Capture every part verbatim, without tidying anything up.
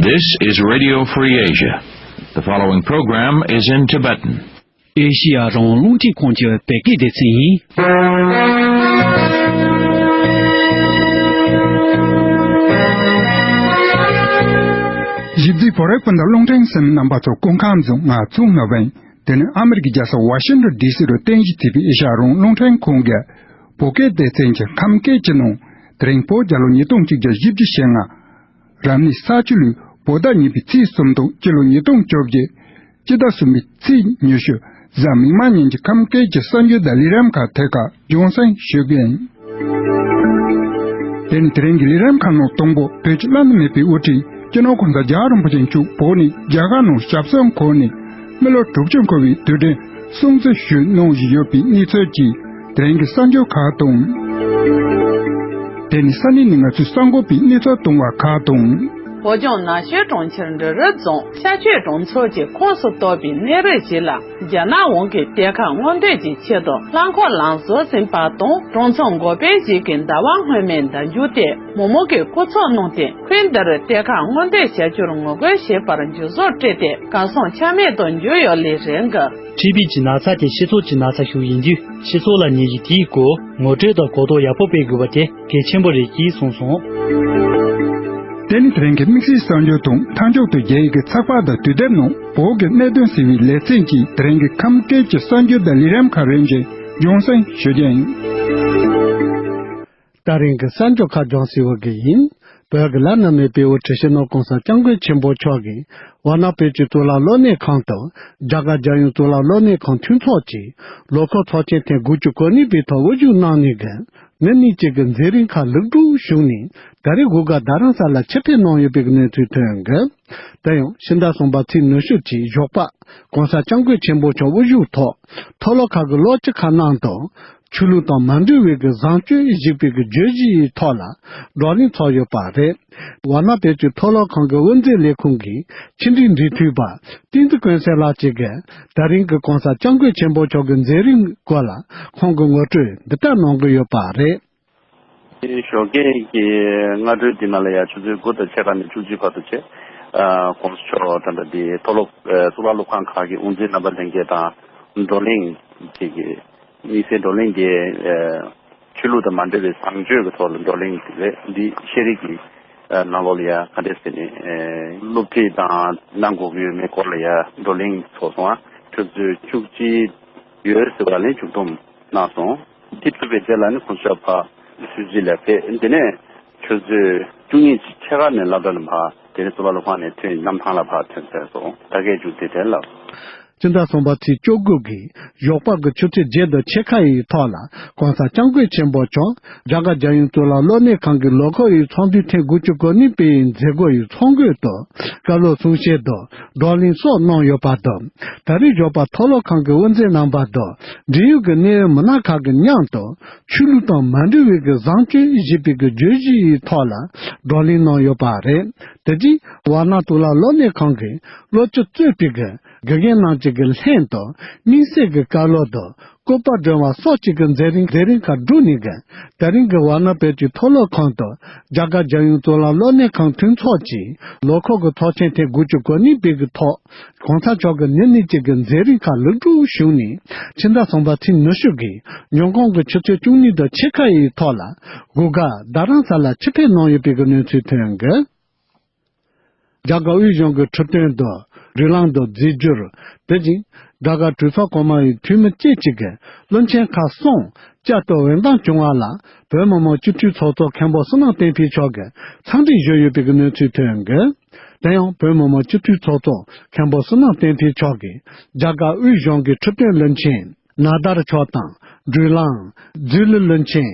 This is Radio Free Asia. The following program is in Tibetan. ཨེ་ཤི་ཡ་རང་དབང་རླུང་འཕྲིན་ཁང་གི་བོད་སྐད་སྡེ་ཚན་ཡིན། གཞིས་རྩེ་བོད་རིགས་སྤུན་ཟླ་རླུང་འཕྲིན་གསན་མི་རྣམ་པ་ཚོ་སྐུ་ཁམས་བཟང་། ང་ཚོ་ནོར་བན། དེ་ནི་ཨ་མི་རི་ཀའི་རྒྱལ་ས་ཝ་ཤིང་ཊོན་ཌི་སི་རུ་རྟེན་གཞི་བྱས་པའི་ཨེ་ཤ་ཡ་རང་དབང་རླུང་འཕྲིན་ཁང་གི་བོད་སྐད་སྡེ་ཚན་གྱི་ཁམས་སྐད་ཀྱི་ནང་། དེ་རིང་བོད་རྒྱལ་ལོ་ཉིས་སྟོང་གཅིག་བརྒྱ་བཞི་བཅུ་ཞེ་ལྔ། རབ་གནས་ས་བྱི་ལོའི་བོད་ཟླ་གཉིས་པའི་ཚེས་སུམ་སྟོང་། སྤྱི་ལོ་ཉིས་སྟོང་བཅོ་བརྒྱད། སྤྱི་ཟླ་གསུམ་པའི་ཚེས་ཉི་ཤུ། གཟའ་མིག་དམར་ཉིན་གྱི་ཁམས་སྐད་ཀྱི་གསར་འགྱུར་དང་ལས་རིམ་ཁག་ཐད་ཀར་རྒྱང་སྲིང་ཞུ་གི་ཡིན། དེ་ནི་དེ་རིང་གི་ལས་རིམ་ཁག་ནང་དང་པོ། བོད་ཀྱི་བླ་ན་མེད་པའི་དབུ་ཁྲིད་སྤྱི་ནོར་༸གོང་ས་༸རྒྱལ་བ་རིན་པོ་ཆེ་མཆོག་བོད་ནས་རྒྱ་གར་ནང་ཞབས་སོར་འཁོད་ནས་མི་ལོ་དྲུག་ཅུ་འཁོར་བའི་དུས་དྲན་སྲུང་བརྩི་ཞུས་གནང་བཞིན་ཡོད་པའི་གནས་ཚུལ་གྱི་དེ་རིང་གི་གསར་འགྱུར་ཁག་དང་། དེ་ནི་ས་གནས་ནས་ང་ཚོས་གསར་འགོད་པའི་གནས་ཚུལ་བཏང་བ་ཁག་དང་། བོད་ལྗོངས་ན་གཞོན་གྲོང་ཁྱེར་འབྲི་རུ་རྫོང་ཤར་ཆོས་གྲོང་ཚོ་གི་ཁོངས་སུ་གཏོགས་པའི་གནས་རི་ཞིག་ལ། རྒྱ་ནག་དབང་གིས་གཏེར་ཁ་སྔོག་འདོན་གྱི་ཆེད་དུ་རླངས་འཁོར་ལམ་བཟོ་ཟིན་པ་དང་། གྲོང་ཚོ་འགོ་དཔོན་ཞིག་གིས་ཟླ་བ་སྔོན་མའི་ཟླ་མཇུག་སྟེ་མོག་མོག་གི་སྐུ་ཚབ་གནང་སྟེ། ཁུལ་འདིར་གཏེར་ཁ་སྔོག་འདོན་བྱ་རྒྱུར་ངོ་རྒོལ་བྱས་པར་འཇུ་བཟུང་སྤྲད་དེ། གར་སོང་ཆ་མེད་དུ་གྱུར་ཡོད་ལེ་རེད་འདུག་ཊི་བི་གི་ན་ཚ་དེ་སྤྱི་ཚོགས་ཀྱི་ན་ཚ་ཞིག་ཡིན་དུས། སྤྱི་ཚོགས་ལ་ནད་གཞི་དེའི་སྐོར་ངོ་སྤྲོད་དང་གོ་རྟོགས་ཡག་པོ་སྤེལ་དགོས་པ་དེ་གལ་ཆེན་པོ་རེད་ཅེས་གསུངས་སོང་། དེ་ནི་དེ་རིང་གི་དམིགས་བསལ་གསར་འགྱུར་དང་། མཐའ་མཇུག་ཏུ་རྒྱ་ཡིག་གི་ཚགས་པར་དང་དུས་དེབ་ནང་བོད་ཀྱི་གནད་དོན་ཟེར་བའི་ལེ་ཚན་གྱི་དེ་རིང་གི་ཁམས་སྐད་ཀྱི་གསར་འགྱུར་དང་ལས་རིམ་ཁག་རིམ་བཞིན་རྒྱང་སྲིང་ཞུ་རྒྱུ་ཡིན། ད་རིང་གི་གསར་འགྱུར་ཁག་རྒྱང་སྲིང་ཞུ་གི་ཡིན། བོད་ཀྱི་བླ་ན་མེད་པའི་དབུ་ཁྲིད་སྤྱི་ནོར་༸གོང་ས་༸སྐྱབས་མགོན་ཆེན་པོ་མཆོག་གིས་ཝཱ་ཎ་བོད་ཀྱི་གཙུག་ལག་སློབ་གཉེར་ཁང་དང་། རྒྱ་གར་རྒྱལ་ཡོངས་གཙུག་ལག་སློབ་གཉེར་ཁང་མཐུན་ཚོགས་ཀྱིས་ལོ་འཁོར་ཚོགས་ཆེན་ཐེངས་དགུ་བཅུ་གོ་གཉིས་པའི་ཐོག་དབུ་བཞུགས་གནང་ནས་ཀྱི་ཉིན་གཉིས་ཀྱི་མཛད་རིམ་ཁག་ལེགས་གྲུབ་བྱུང་ནས། ད་རེས་དགུན་ཁ་རྡ་རམ་ས་ལར་ཕྱིར་ཕེབས་གནང་ཡོད་པའི་གནས་ཚུལ་ཐོན་ཡོད། དེ་ཡང་ཕྱི་ཟླ་གསུམ་པ་ཚེས་ཉི་ཤུ་གྱི་ཞོགས་པ། ༸གོང་ས་༸སྐྱབས་མགོན་ཆེན་པོ་མཆོག་དབུ་བཞུགས་ཐོག་མཐོ་སློབ་ཁག་གི་སློབ་སྤྱི་ཁག་རྣམས་དང་། ཆོས་ལུགས་དང་མ་འབྲེལ་བའི་གི་བཟང་སྤྱོད་ཞེས་པའི་གི་བརྗོད་གཞིའི་ཐོག་ལ་བགྲོ་གླེང་ཚོགས་ཡོད་པ་རེད། ཝཱ་ཎ་བོད་ཀྱི་མཐོ་སློབ་ཁང་གི་དབུ་མཛད་ལས་ཁུངས་ཀྱི་ཕྱི་འབྲེལ་འབྲེལ་མཐུད་པ་བསྟན་འཛིན་ཀུན་གསལ་ལགས་ཀྱིས་གི་ད་རིང་གི་༸གོང་ས་༸སྐྱབས་མགོན་ཆེན་པོ་མཆོག་གི་མཛད་རིམ་སྐོར་ལ་ཁོང་གིས་ངོ་སྤྲོད་འདི་ལྟར་གནང་གི་ཡོད་པ་རེད། ཞོགས་ཀས་ཀྱི་སྔ་དྲོའི་དུས་ནང་ལ་ཡ་ཆུ་ཚོད་དགུ་དང་ཕྱེད་ཀ་ནས་བཅུ་གཅིག་བར་དུ་བྱས། ཨ་༸གོང་ས་མཆོག་ད་ལྟ་དེ་མཐོ་སློབ་ཨ་གཙུག་ལག་སློབ་ཁང་ཁག་གི་དབུ་མཛད་རྣམ་པ་ལྷན་རྒྱས་དང་བགྲོ་གླེང་བྱེད་ཀྱི། དམིགས་བསལ་བགྲོ་གླེང་དེ་ཨ་ཆོས་ལུགས་དང་མ་འབྲེལ་བའི་བཟང་སྤྱོད་ཀྱི་ཐོག་ལ་བགྲོ་གླེང་རེད། འདི་ཤེས་རིག་གི་ཨ་ནང་ལོགས་ལ་ཡ་ག་འདྲས་ཟེར་ནས་ཨ་སློབ་ཁྲིད་དང་གནང་དགོས་ཀྱི་ཡོད་མེད་སྐོར་ལ་ཡ་བགྲོ་གླེང་ཚོགས་སོང་། ཨ་ཆུ་ཚོད་བཅུ་གཅིག་ཡོལ་ཟིན་པ་ལན་བཅུ་བདུན་གནང་སོང་། དེ་གྲུབ་པའི་རྗེས་ལ་ནི་༸གོང་ས་མཆོག་ཕར་ཆུ་ཚོད་ལ་ཕེབས། དེ་ནས་ཆུ་ཚོད་བཅུ་གཉིས་ཕྱེད་ཀ་ནས་སློབ་གྲྭ་ལ་ཕར་དེ་ནས་གཙུག་ལག་སློབ་ཁང་ནས་ཐོན། གནམ་ཐང་ལ་ཕར་ཐོན་ཚར་སོང་། ད་གའི་མཇུག་དེ་དེ་ལ། སྤྱི་ཟླ་གསུམ་པ་ཚེས་བཅུ་དགུ་གི་ཞོགས་པ་གི་ཆུ་ཚོད་བརྒྱད་དང་ཕྱེད་ཀ་ཡི་ཐོག་ལ་༸གོང་ས་༸སྐྱབས་མགོན་ཆེན་པོ་མཆོག་རྒྱ་གར་རྒྱལ་ཡོངས་གཙུག་ལག་སློབ་གཉེར་ཁང་གི་ལོ་འཁོར་ཡི་ཚོགས་འདུའི་ཐེངས་དགུ་བཅུ་གོ་གཉིས་པའི་མཛད་སྒོ་ཡི་ཚོགས་འགོ་དང་བཀའ་སློབ་གསུང་བཤད་དང་བགྲོ་གླེང་སོགས་གནང་ཡོད་པ་དང་། ད་རེས་ཞོགས་པ་མཐོ་སློབ་ཁང་གི་དབུ་མཛད་རྣམ་པ་དང་འབྲེལ་ཡོད་ཀྱི་གནད་ཡོད་མི་སྣ་ཁག་གི་མཉམ་དུ་ཆོས་ལུགས་དང་མ་འབྲེལ་བའི་གི་བཟང་སྤྱོད་ཞེས་པའི་གི་བརྗོད་གཞི་ཡི་ཐོག་ལ་བགྲོ་གླེང་གནང་ཡོད་པ་རེད། དེ་རྗེས་ཝཱ་ཎ་གཙུག་ལག་སློབ་གཉེར་ཁང་གི་སློབ་སྤྱི་གཙོས་པའི་གི་དགེ་རྒན་རྣམས་ཀྱི་གི་ལྷན་དུ་དམིགས་བསལ་གྱི་བཀའ་སློབ་དང་སྐུ་པར་སྒྲོན་པ་སོགས་ཀྱི་གི་མཛད་རིམ་མཛད་རིམ་ཁག་བསྒྲུབས་ནས་གི་ད་རིང་གི་ཝཱ་ཎ་བོད་ཀྱི་མཐོ་སློབ་ཁང་དུ་རྒྱ་གར་རྒྱལ་ཡོངས་གཙུག་ལག་སློབ་གཉེར་ཁང་མཐུན་ཚོགས་ཀྱི་ལོ་འཁོར་གྱི་ཚོགས་ཆེན་ཐེངས་དགུ་བཅུ་གོ་གཉིས་པའི་གི་ཐོག་གོང་ས་མཆོག་གི་ཉིན་གཉིས་ཀྱི་གི་མཛད་རིམ་ཁག་ལེགས་གྲུབ་བྱུང་ནས་ཕྱི་ཟླ་གསུམ་པ་ཚེས་ཉི་ཤུ་གི་ཉིན་གུང་གི་ཆུ་ཚོད་བཅུ་གཉིས་དང་ཕྱེད་ཀ་ཡི་ཐོག་ལ་དགུན་ཁ་རྡ་རམ་ས་ལར་ཕྱིར་ཕེབས་གནང་ཡོད་པའི་གི་གནས་ཚུལ་ཐོན་གི། རྒྱ་གར་དབུས་གཞུང་གི་ཁྲིམས་དོན་དང་སྒྲིག་ལམ་དང་རྫས་འགྱུར། དེ་བཞིན་རྒྱ་གར་གྲོས་ཚོགས་གོང་མ་ཡི་འཐུས་མི་བཅས་ཀྱི་གི་བློན་ཆེན་ཁག་གསུམ་བསྐྱར་དུ་འོས་བདམས་བྱུང་བ་ལ་བོད་མི་མང་སྤྱི་འཐུས་ཚོགས་གཙོ་མཁན་པོ་བསོད་ནམས་བསྟན་འཕེལ་མཆོག་གིས་འཚམས་འདྲི་ཞུས་ཡོད་པའི་གི་གནས་ཚུལ་ཐོན་གི། དེ་ཡང་བོད་མི་མང་སྤྱི་འཐུས་ཚོགས་གཙོ་མཁན་པོ་བསོད་ནམས་བསྟན་འཕེལ་མཆོག་གིས་རྒྱ་གར་དབུས་གཞུང་གི་ཁྲིམས་དོན་བློན་ཆེན་ནཱ་དར་མཆོག་དང་། སྒྲིག་ལམ་རྫས་ལུགས་བློན་ཆེན་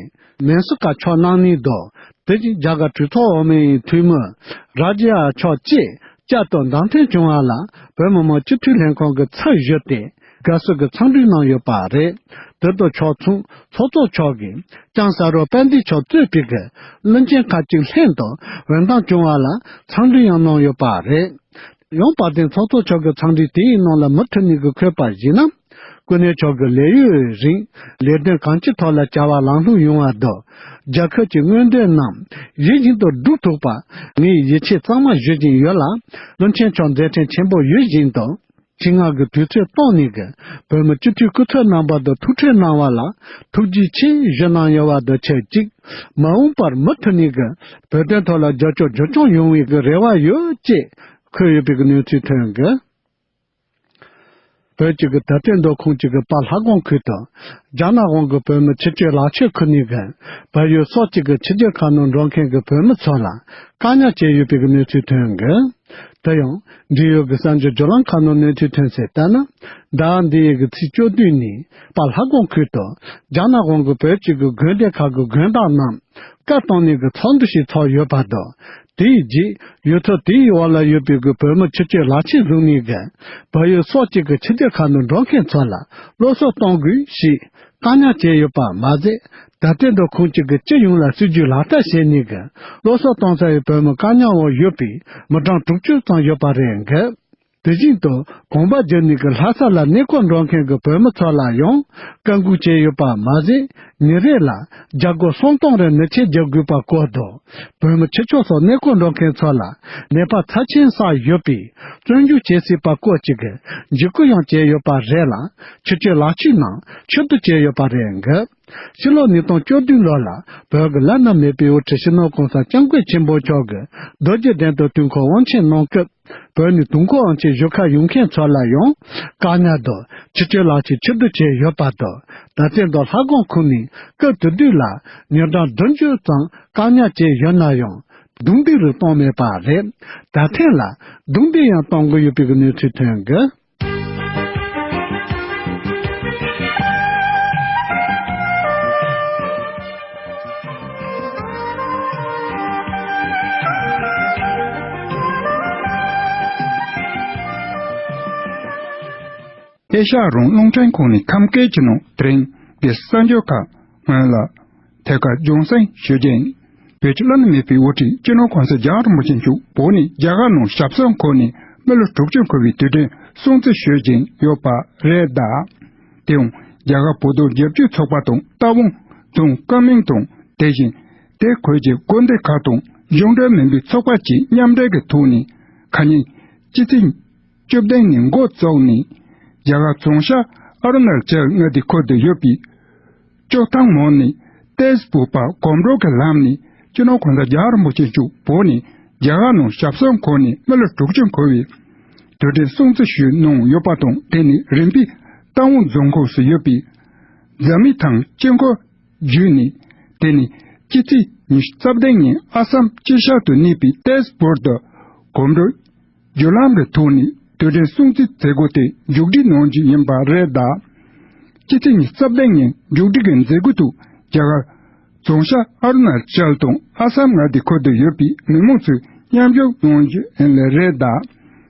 མན་སུ་ཀ་མཆོག་གནང་ནི་དང་། དེ་བཞིན་རྒྱ་གར་གྲོས་ཚོགས་འོག་མའི་འཐུས་མི་རཱ་ཇི་ཡ་མཆོག་བཅས་བསྐྱར་དུ་བདམས་ཐོན་བྱུང་བ་ལ་བོད་མི་མང་སྤྱི་འཐུས་ལྷན་ཁང་གི་ཚབ་ཞུས་ཏེ་དགའ་བསུ་གི་འཚམས་འདྲི་གནང་ཡོད་པ་རེད། དེ་དང་ཕྱོགས་མཚུངས་ཚོགས་གཙོ་མཆོག་གིས་ལྕམ་ས་རོ་པཎྜི་ཏ་མཆོག་གཙོས་པའི་གི་བློན་ཆེན་ཁག་ཅིག་ལྷན་དུ་འོས་བདམས་བྱུང་བ་ལ་འཚམས་འདྲི་ཡང་གནང་ཡོད་པ་རེད། ཡང་བར་ལྡན་ཚོགས་གཙོ་མཆོག་གི་འཚམས་འདྲི་དེའི་ནང་ལ་མུ་མཐུད་ནས་ཀྱི་འཁོད་པར་གཞིགས་ན། སྐུ་ངོ་མཆོག་གི་ལས་ཡུན་རིང་ལས་དོན་གང་ཅིའི་ཐོག་ལ་བྱ་བ་ལམ་ལྷོང་ཡོང་བ་དང་། རྒྱལ་ཁབ་ཀྱི་མངོན་འདོད་རྣམས་ཡིད་བཞིན་དུ་འགྲུབ་ཐུབ་པ་ངས་ཡིད་ཆེས་གཙང་མ་ཞུ་བཞིན་ཡོད་ལ། བློན་ཆེན་མཆོག་མཛད་འཕྲིན་ཆེན་པོ་ཡོད་བཞིན་དུ། ཆེད་མངགས་ཀྱི་དུས་ཚོད་བཏོན་ནས་ཀྱི་བོད་མི་སྤྱི་འཐུས་སྐུ་ཚབ་རྣམ་པ་དང་ཐུག་འཕྲད་གནང་བ་ལ་ཐུགས་རྗེ་ཆེ་ཞུ་གནང་ཡོད་པ་དང་ཆབས་ཅིག། མ་འོངས་པར་མུ་མཐུད་ནས་ཀྱི་བོད་དོན་ཐོག་ལ་རྒྱབ་སྐྱོར་རྒྱུན་འཁྱོངས་ཡོང་བའི་ཀྱི་རེ་བ་ཡོད་ཅེས་འཁོད་ཡོད་པའི་ཀྱི་གནས་ཚུལ་ཐོན་གྱི། བོད་ཀྱི་ད་ལྟའི་མདོ་ཁོངས་གཅིག་གི་དཔའ་ལྷ་སྒང་ཁུལ་དུ་རྒྱ་ནག་དབང་གི་བོད་མི་ཕྱི་སྐྱོད་ལག་ཁྱེར་ཁུར་ནས་གི་བལ་ཡུལ་སོག་གཅིག་གི་ཕྱི་རྒྱལ་ཁག་ནང་འགྲོ་མཁན་གྱི་བོད་མི་ཚོ་ལ་བཀག་ཉར་བྱས་ཡོད་པའི་གནས་ཚུལ་ཐོན་གི། དེ་ཡང་འབྲེལ་ཡོད་ཀྱི་གསར་འགྱུར་བརྒྱུད་ལམ་ཁག་ནང་གནས་ཚུལ་ཐོན་གསལ་ལྟར་ན། ཟླ་བ་འདི་ཡི་གི་ཚེས་བཅུ་བདུན་ཉིན་དཔའ་ལྷ་སྒང་ཁུལ་དུ་རྒྱ་ནག་དབང་གི་བོད་གཅིག་གི་དགོན་སྡེ་ཁག་གི་དགོན་བདག་རྣམས་བཀའ་བཏང་ནས་ཀྱི་ཚོགས་འདུ་ཞིག་ཚོགས་ཡོད་པ་དང་། དེའི་རྗེས་ཡུལ་ཚོ་དེའི་འོག་ལ་ཡོད་པའི་གི་བོད་མི་ཕྱི་སྐྱོད་ལག་ཁྱེར་བཟུང་ནས་ཀྱི་བལ་ཡུལ་སོག་གཅིག་གི་ཕྱི་རྒྱལ་ཁག་ནང་འགྲོ་མཁན་ཚོ་ལ་སློབ་གསོ་གཏོང་དགོས་ཞེས་བཀག་ཉར་བྱས་ཡོད་པ་མ་ཟད། ད་ལྟའི་མདོ་ཁོངས་གཅིག་གི་སྤྱི་ཡོངས་ལ་སྲིད་ཇུས་ལག་བསྟར་བྱས་ནས་ཀྱི་སློབ་གསོ་གཏོང་ས་ཡི་བོད་མི་བཀག་ཉར་འོག་ཡོད་པའི་མི་གྲངས་དྲུག་ཅུ་ཙམ་ཡོད་པ་རེད་འགི། དེ་བཞིན་དུ་གོམ་པ་བརྒྱབ་ནས་ཀྱི་ལྷ་ས་ལ་གནས་སྐོར་འགྲོ་མཁན་གྱི་བོད་མི་ཚོ་ལ་ཡང་བཀག་འགོག་བྱས་ཡོད་པ་མ་ཟད། ཉིན་རེ་ལ་རྒྱ་སྒོར་སུམ་སྟོང་རེ་ནི་ཆད་རྒྱག་དགོས་པ་སྐོར་དུ། བོད་མི་ཕྱི་ཕྱོགས་སུ་གནས་སྐོར་འགྲོ་མཁན་ཚོ་ལ་ནད་པ་ཚབས་ཆེན་བསགས་ཡོད་པས་བཙོན་འཇུག་བྱེད་སྲིད་པ་སྐོར་གཅིག་གི་འཇིགས་སྐུལ་ཡང་བྱས་ཡོད་པ་རེད་ལ། ཕྱི་སྐྱོད་ལག་ཁྱེར་རྣམས་ཕྱིར་བསྡུ་བྱས་ཡོད་པ་རེད་འགི། ཕྱི་ལོ་ཉིས་སྟོང་བཅུ་བདུན་ལོ་ལ་བོད་ཀྱི་བླ་ན་མེད་པའི་དབུ་ཁྲིད་སྤྱི་ནོར་གོང་ས་སྐྱབས་མགོན་ཆེན་པོ་མཆོག་གིས་རྡོ་རྗེ་གདན་དུ་དུས་འཁོར་དབང་ཆེན་གནང་སྐབས། བོད་ནས་དུས་འཁོར་དབང་ཆེན་ཞུ་ཁ་ཡོང་མཁན་ཚོ་ལ་ཡང་བཀག་ཉར་དང་ཕྱི་སྐྱོད་ལག་ཁྱེར་ཕྱིར་བསྡུ་བྱས་ཡོད་པ་དང་། ད་ལྟའི་མདོ་ལྷ་སྒང་ཁུལ་ནས་སྐབས་དེ་དུས་ལ་མི་གྲངས་བདུན་ཅུ་ཙམ་བཀག་ཉར་བྱས་ཡོད་ན་ཡང་རྡུང་རྡེག་རིགས་བཏང་མེད་པ་རེད། ད་ཐེངས་ལ་རྡུང་རྡེག་ཡང་གཏོང་གི་ཡོད་པའི་གནས་ཚུལ་ཐོན་གི། ཨེ་ཤ་ཡ་རང་དབང་རླུང་འཕྲིན་ཁང་ནས་ཁམས་སྐད་ཀྱི་ནང་དེ་རིང་གི་གསར་འགྱུར་ཁག་སྔོན་ལ། ཐད་ཀར་སྦྱོང་སེམས་ཞུ་རྒྱུ་ཡིན། བོད་ཀྱི་བླ་ན་མེད་པའི་དབུ་ཁྲིད་སྤྱི་ནོར་གོང་ས་རྒྱལ་བ་རིན་པོ་ཆེ་མཆོག་བོད་ནས་རྒྱ་གར་ནང་ཞབས་སོར་འཁོད་ནས་མི་ལོ་དྲུག་ཅུ་འཁོར་བའི་དུས་དྲན་སྲུང་བརྩི་ཞུ་བཞིན་ཡོད་པ་རེད་གདའ། དེ་ཡང་རྒྱ་གར་བོད་དོན་རྒྱབ་སྐྱོར་ཚོགས་པ་དང་རྟ་དབང་དང་ཀ་མིང་དང་། དེ་བཞིན་དེ་ཁུལ་གྱི་དགོན་སྡེ་ཁག་དང་གཞུང་འབྲེལ་མིན་པའི་ཚོགས་པ་བཅས་མཉམ་འབྲེལ་གྱི་ཐོག་ནས་ཁ་ཉིན་སྤྱི་ཚེས་བཅུ་བདུན་ཉིན་འགོ་བཙུགས་ནས་རྒྱ་གར་བྱང་ཤར་ཨ་རུ་ན་ཅལ་མངའ་སྡེ་ཁུལ་དུ་ཡོད་པའི། ལྕོག་ཐང་མོན་ནས་ཏེས་བུ་པ་གོམ་བགྲོད་ཀྱི་ལམ་ནས་སྤྱི་ནོར་གོང་ས་རྒྱལ་བ་རིན་པོ་ཆེ་མཆོག་བོད་ནས་རྒྱ་གར་ནང་ཞབས་སོར་འཁོད་ནས་མི་ལོ་དྲུག་ཅུ་འཁོར་བའི་དུས་དྲན་སྲུང་བརྩི་ཞུས་གནང་ཡོད་པ་དང་། དེ་ནི་རིམ་པས་རྟ་དབང་རྫོང་ཁོངས་སུ་ཡོད་པའི་རྫ་སྨད་ཐང་དཀྱིལ་འཁོར་བརྒྱུད་ནས། དེ་ནི་སྤྱི་ཚེས་ཉི་ཤུ་རྩ་བདུན་ཉིན་ཨ་སམ་དཀྱིལ་ཤར་དུ་གནས་པའི་ཏེས་བུར་དུ་གོམ་བགྲོད་བརྒྱུད་ལམ་གྱི་ཐོག་ནས་དུས་དྲན་སྲུང་བརྩིའི་མཛད་སྒོ་དེ་མཇུག་སྒྲིལ་གནང་རྒྱུ་ཡིན་པ་རེད་གདའ། སྤྱི་ཚེས་ཉི་ཤུ་རྩ་བདུན་ཉིན་མཇུག་སྒྲིལ་གྱི་མཛད་སྒོའི་ཐོག་རྒྱ་གར་བྱང་ཤར་ཨ་རུ་ན་ཅལ་དང་ཨ་སམ་མངའ་སྡེ་ཁུལ་དུ་ཡོད་པའི་མི་མང་ཚོས་མཉམ་ཞུགས་གནང་རྒྱུ་ཡིན་ལེ་རེད་གདའ།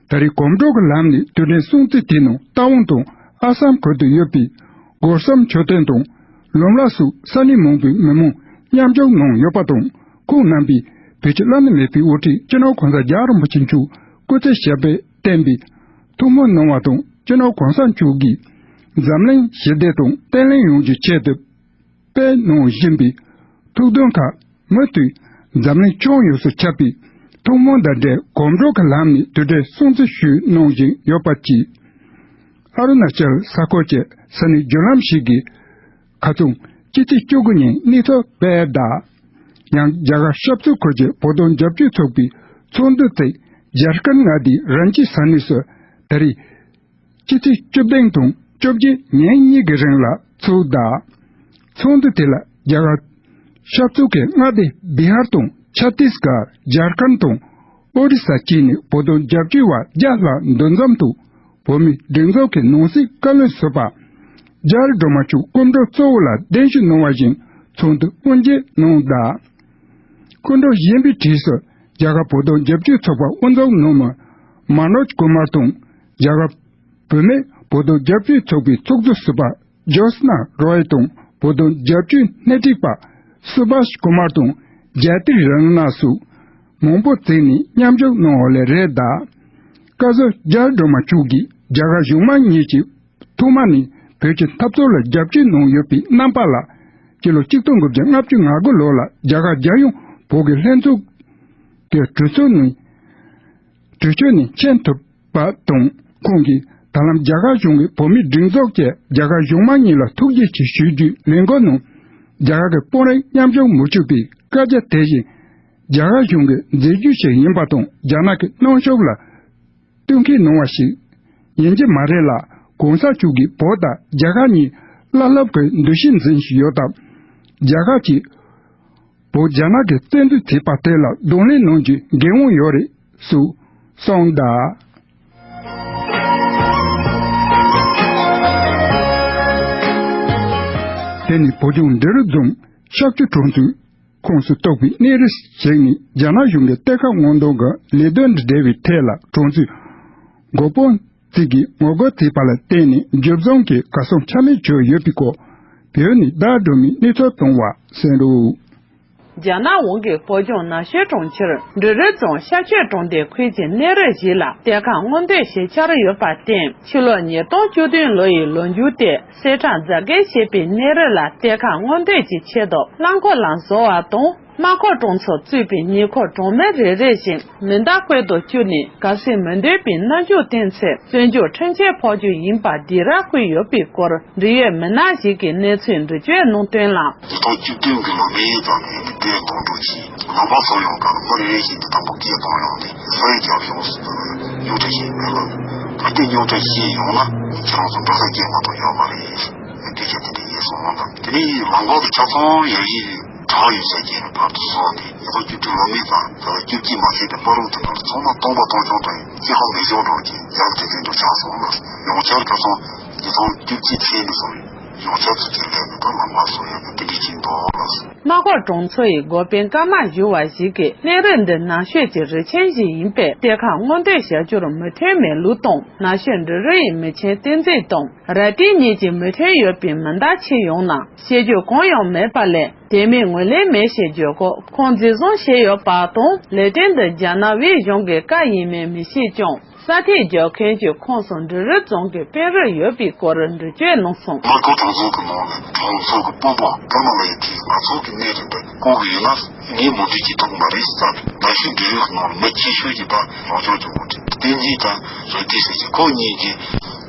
ད་རེས་གོམ་བགྲོད་ཀྱི་ལམ་ནས་དུས་དྲན་སྲུང་བརྩི་དེ་ནང་རྟ་དབང་དང་ཨ་སམ་ཁུལ་དུ་ཡོད་པའི་སྒོ་གསུམ་མཆོད་རྟེན་དང་ལམ་བར་སོགས་ས་གནས་མང་པོའི་མི་མང་མཉམ་ཞུགས་གནང་ཡོད་པ་དང་། ཁོང་རྣམ་པས་བོད་ཀྱི་བླ་ན་མེད་པའི་དབུ་ཁྲིད་སྤྱི་ནོར་གོང་ས་རྒྱལ་བ་རིན་པོ་ཆེ་མཆོག་སྐུ་ཚེ་ཞབས་པད་བརྟན་པའི་ཐུགས་སྨོན་གནང་བ་དང་། སྤྱི་ནོར་གོང་ས་མཆོག་གིས་འཛམ་གླིང་ཞི་བདེ་དང་བརྟན་ལྷིང་ཡོང་རྒྱུའི་ཆེད་དུ་སྤེལ་གནང་བཞིན་པའི་ཐུགས་འདུན་ཁག་མུ་མཐུད་འཛམ་གླིང་ཁྱོན་ཡོངས་སུ་ཁྱབ་པའི་ཐུགས་སྨོན་དང་འབྲེལ་གོམ་བགྲོད་ཀྱི་ལམ་ནས་དུས་དྲན་སྲུང་བརྩི་ཞུས་གནང་བཞིན་ཡོད་པ་བཅས། ཨ་རུ་ན་ཅལ་ས་ཁུལ་གྱི་ས་གནས་བརྒྱུད་ལམ་ཞིག་གིས། ཁ་རྩང་སྤྱི་ཚེས་བཅུ་དགུ་ཉིན་གནས་ཚུལ་སྤེལ་གདའ། ཡང་རྒྱ་གར་ཤར་ཕྱོགས་ཁུལ་གྱི་བོད་དོན་རྒྱབ་སྐྱོར་ཚོགས་པའི་ཚོགས་འདུ་དེ་ཇར་ཁན་མངའ་སྡེའི་རན་ཅི་ས་གནས་སུ་ད་རེས་སྤྱི་ཚེས་བཅུ་བདུན་དང་བཅོ་བརྒྱད་ཉིན་གཉིས་ཀྱི་རིང་ལ་ཚོགས་གདའ། ཚོགས་འདུ་དེ་ལ་རྒྱ་གར་ཤར་ཕྱོགས་ཀྱི་མངའ་སྡེ་བི་ཧར་དང་ཆ་ཏིས་གར། ཇར་ཁན་དང་ཨོ་རི་ས་བཅས་ནས་བོད་དོན་རྒྱབ་སྐྱོར་བ་བརྒྱ་ལྷག་འདུ་འཛོམས་ཐོག་བོད་མིའི་སྒྲིག་འཛུགས་ཀྱི་ནང་སྲིད་བཀའ་བློན་ཟུར་པ་རྒྱ་རི་སྒྲོལ་མ་མཆོག་སྐུ་མགྲོན་གཙོ་བོ་ལ་གདན་ཞུ་གནང་བ་བཞིན་ཚོགས་འདུ་དབུ་འབྱེད་གནང་གདའ། སྐུ་མགྲོན་གཞན་པའི་གྲས་སུ་རྒྱ་གར་བོད་དོན་རྒྱབ་སྐྱོར་ཚོགས་པ་དབུ་འཛིན་ནང་མི་མ་ནོ་ཇ་ཀུ་མར་དང་། རྒྱ་གར་བུད་མེད་བོད་དོན་རྒྱབ་སྐྱོར་ཚོགས་པའི་ཚོགས་གཙོ་ཟུར་པ་ཇོ་སྣ་རོ་ཡི་དང་། བོད་དོན་རྒྱབ་སྐྱོར་སྣེ་ཁྲིད་པ་སུ་བྷ་ཤ་ཀུ་མར་དང་། ཇཱ་ཏི་ར་ན་སོགས་མང་པོ་བརྩིས་ནས་མཉམ་ཞུགས་གནང་བ་ལས་རེད་གདའ། སྐབས་སུ་རྒྱ་རི་སྒྲོལ་མ་མཆོག་གིས་རྒྱ་གར་གཞུང་མང་གཉིས་ཀྱི་ཐོག་མ་ནས་ བོད་ཀྱི་འཐབ་རྩོད་ལ་རྒྱབ་སྐྱོར་གནང་ཡོད་པའི་རྣམ་པ་ལ། སྤྱི་ལོ་གཅིག་སྟོང་དགུ་བརྒྱ་ལྔ་བཅུ་ང་དགུ་ལོ་ལ་རྒྱ་གར་རྒྱལ་ཡོངས་བོད་ཀྱི་ལྷན་ཚོགས་ཀྱི་གྲོས་ཚོགས་ནས། གྲོས་ཆོད་ནས་མཁྱེན་ཐུབ་པ་དང་། ཁོང་གིས་ད་ལམ་རྒྱ་གར་གཞུང་གིས་བོད་མིའི་སྒྲིག་འཛུགས་ཀྱིས་རྒྱ་གར་གཞུང་མང་གཉིས་ལ་ཐུགས་རྗེ་ཆེ་ཞུ་རྒྱུའི་ལས་འགུལ་ནང་། རྒྱ་གར་གྱི་དཔོན་རིགས་མཉམ་ཞུགས་མི་བྱུང་བའི་སྐད་ཆ་དེ་བཞིན། རྒྱ་གར་གཞུང་གི་མཛད་རྗེས་ཤིག་ཡིན་པ་དང་། རྒྱ་ནག་གི་གནོན་ཤུགས་ལ་བསྟུན་མཁས་གནང་བ་ཞིག་ཡིན་གྱི་མ་རེད་ལ། གོང་ས་མཆོག་གིས་བོད་དང་རྒྱ་གར་གཉིས་བླ་སློབ་ཀྱི་འདུ་ཤེས་འཛིན་བཞིན་ཡོད་སྟབས། རྒྱ་གར་གྱིས་བོད་རྒྱ་ནག་གིས་བཙན་འཛུལ་བྱས་པ་དེ་ལ་གདོང་ལེན་གནང་རྒྱུའི་འགན་དབང་ཡོད་རེད་ཟེར་གསུངས་གདའ། དེ་ནི་བོད་ལྗོངས་འབྲི་རུ་རྫོང་ཤར་ཆུ་གྲོང་ཚོའི་ཁོངས་སུ་གཏོགས་པའི་གནས་རི་ཞིག་ནས་རྒྱ་ནག་གཞུང་གིས་གཏེར་ཁ་སྔོག་འདོན་གྱི་ལས་དོན་དང་འབྲེལ་བའི་ཐད་ལ་གྲོང་ཚོའི་འགོ་དཔོན་གཅིག་གིས་ངོ་རྒོལ་བྱས་པ་ལ་བརྟེན་ནས་འཇུ་བཟུང་གིས་གར་སོང་ཆ་མེད་བྱས་ཡོད་པའི་སྐོར། བོད་ནས་བདག་སྒྲོལ་མས་གནས་ཚུལ་བཏང་བ་གསན་རོགས། རྒྱ་ནག་དབང་གིས་བོད་ལྗོངས་ནག་ཆུའི་གྲོང་ཁྱེར་འབྲི་རུ་རྫོང་ཤར་ཆུ་གྲོང་སྡེ་ཁུལ་གྱི་གནས་རི་ཞིག་ལ་གཏེར་ཁ་སྔོག་འདོན་བྱེད་འཆར་ཡོད་པར་བརྟེན། ཕྱི་ལོ་ཉིས་སྟོང་བཅུ་བདུན་ལོ་ཡི་ལོ་མཇུག་སྟེ། གསེར་ཁྲ་རྫ་རྒན་ཞེས་པའི་གནས་རི་ལ་གཏེར་ཁ་སྔོག་འདོན་གྱི་ཆེད་དུ་རླངས་འཁོར་ལ་བཟོ་བ་དང་། དམག་འཁོར་གྲོང་ཚོ་གཙོས་པའི་ཉེ་འཁོར་གྲོང་མི་རེ་རེ་བཞིན་མི་བདག་བཀོད་དུ་བསྐྱུར་ནས། གལ་སྲིད་མི་འདོད་པའི་རྣམ་འགྱུར་བསྟན་ཚེ་བཙོན་འཇུག་ཁྲིམས་ཆད་ཕོག་རྒྱུ་ཡིན་པ་སྡིགས་ར་བསྐུལ་ཡོད་པའི་སྐོར། འབྲེལ་ཡོད་མི་སྣ་ཞིག་གིས་གནས་ཚུལ་འདི་བརྗོད་གནང་དོན་ལ། ཉིས་སྟོང་བཅུ་བདུན་གྱི་ལོ་མའི་ཙམ་ནས་གཏེར་སྔོག་འདོན་གྱིས་ལམ་བར་སོང་ཡོང་སྐབས། མི་རེ་རེ་བཞིན་དུ་དང་པོ་སྐད་བཏང་ཡོང་ནས་ས་ཡིག་རྒྱག་ཡོང་། སྙོབ་ཁྲིད་བྱས་མེད་ལ། ད་ལྟའི་སྙོབ་ཁྲིད་བྱས་ཡོང་ན་ཁྱེད་རང་ཚོ་འགྲོ་ས་སྐྱེལ་མ་གཏོགས་ཡོད་མ་རེད། སྐད་ཆ་དེ་འདྲ་ཡིན་སོང་ལ། དེ་ནས་ལམ་བར་དུ་ཆ་ཚང་ཡ་ཡིག་བྲག་ཡོད་ས་སྐྱེལ་ནས་བར་དུ་སོང་ནས། ཉིས་སྟོང་བཅུ་དྲུག་ལོ་མའི་ཙམ་ད་ལྟ་བཅུ་གཅིག་མ་ཟིན་པའི་སྤ་རོ་དེ་དག་ཚང་མ་སྟོང་པ་སྟོང་རྐྱང་དང་། སྐྱེ་ཁམས་མེ་སྦྱོར་འགྲོ་གི་ཡག་དེ་ཚོ་འགྲོ་ཆགས་སོང་ལ། ཡོངས་ཁྱབ་ཁ་སང་ཉིས་སྟོང་བཅུ་གཅིག་ཚེས་ནས་བཟུང་ཡོངས་ཁྱབ་ཚུལ་གྱི་ལས་ནི་ད་ལམ་ཁ་སོང་ཡོད་ནི་དེ་འདྲ་ཅིག་འདུག་ལ། སྣ་ཁོག་གྲོང་ཚོ་ཡི་འགོ་དཔོན་ཀརྨ་ཞུ་བ་ཞིག་གིས། གནས་རི་འདི་ནགས་ཤོད་ཀྱི་རི་ཆེན་ཞིག་ཡིན་པས། གཏེར་ཁ་སྔོག་འདོན་བྱ་རྒྱུར་མོས་མཐུན་མེད་ལུགས་དང་། ནགས་ཤོད་འབྲི་རུ་ཡི་མི་ཆེན་བསྟན་འཛིན་དང་རལ་གྲི་གཉིས་ཀྱི་མོས་མཐུན་ཡོད་པའི་མི་འདྲ་ཆེ་ཡོང་ན། བཤད་རྒྱུ་གང་ཡང་མེད་པ་ལས། དེ་མིན་ངོས་ལེན་མེད་ཞེས་བརྗོད་སྐབས། ཁོང་འཛིན་བཟུང་བྱས་ཡོད་པ་དང་། ལས་དོན་འདི་རྒྱ་ནག་དབུས་གཞུང་གི་བཀའ་ཡིན་མིན་མི་ཤེས་ཀྱང་། ས་ཐིག་རྒྱག་མཁན་གྱི་ཁོངས་སུ་འབྲི་རུ་རྫོང་གི་དཔོན་རིགས་ཡོད་པའི་སྐོར་འགྲེལ་བརྗོད་གནང་སོང་། སྣ་ཁོག་གྲོང་ཚོ་གི་ནང་ནས་གྲོང་ཚོ་གི་དཔོན་པོ་ཀརྨ་ལགས་ཀྱིས། ང་ཚོ་གི་གནས་རི་འདི་བཀག་གི་ཡིན་ན་ངས་མོས་མཐུན་བྱེད་ཐུབ་ཀྱི་མ་རེད་ཟེར། ནགས་ཤོད་འབྲི་རུ་ནང་ལ་མི་སྐྱེ་ཤོས་ཀྱི་ད་རང་སྐྱོང་གི་འགོ་ཁྲིད་བསྟན་འཛིན་དང་རལ་གྲི་ཟེར་གྱི་ཁོ་གཉིས་ཀྱིས་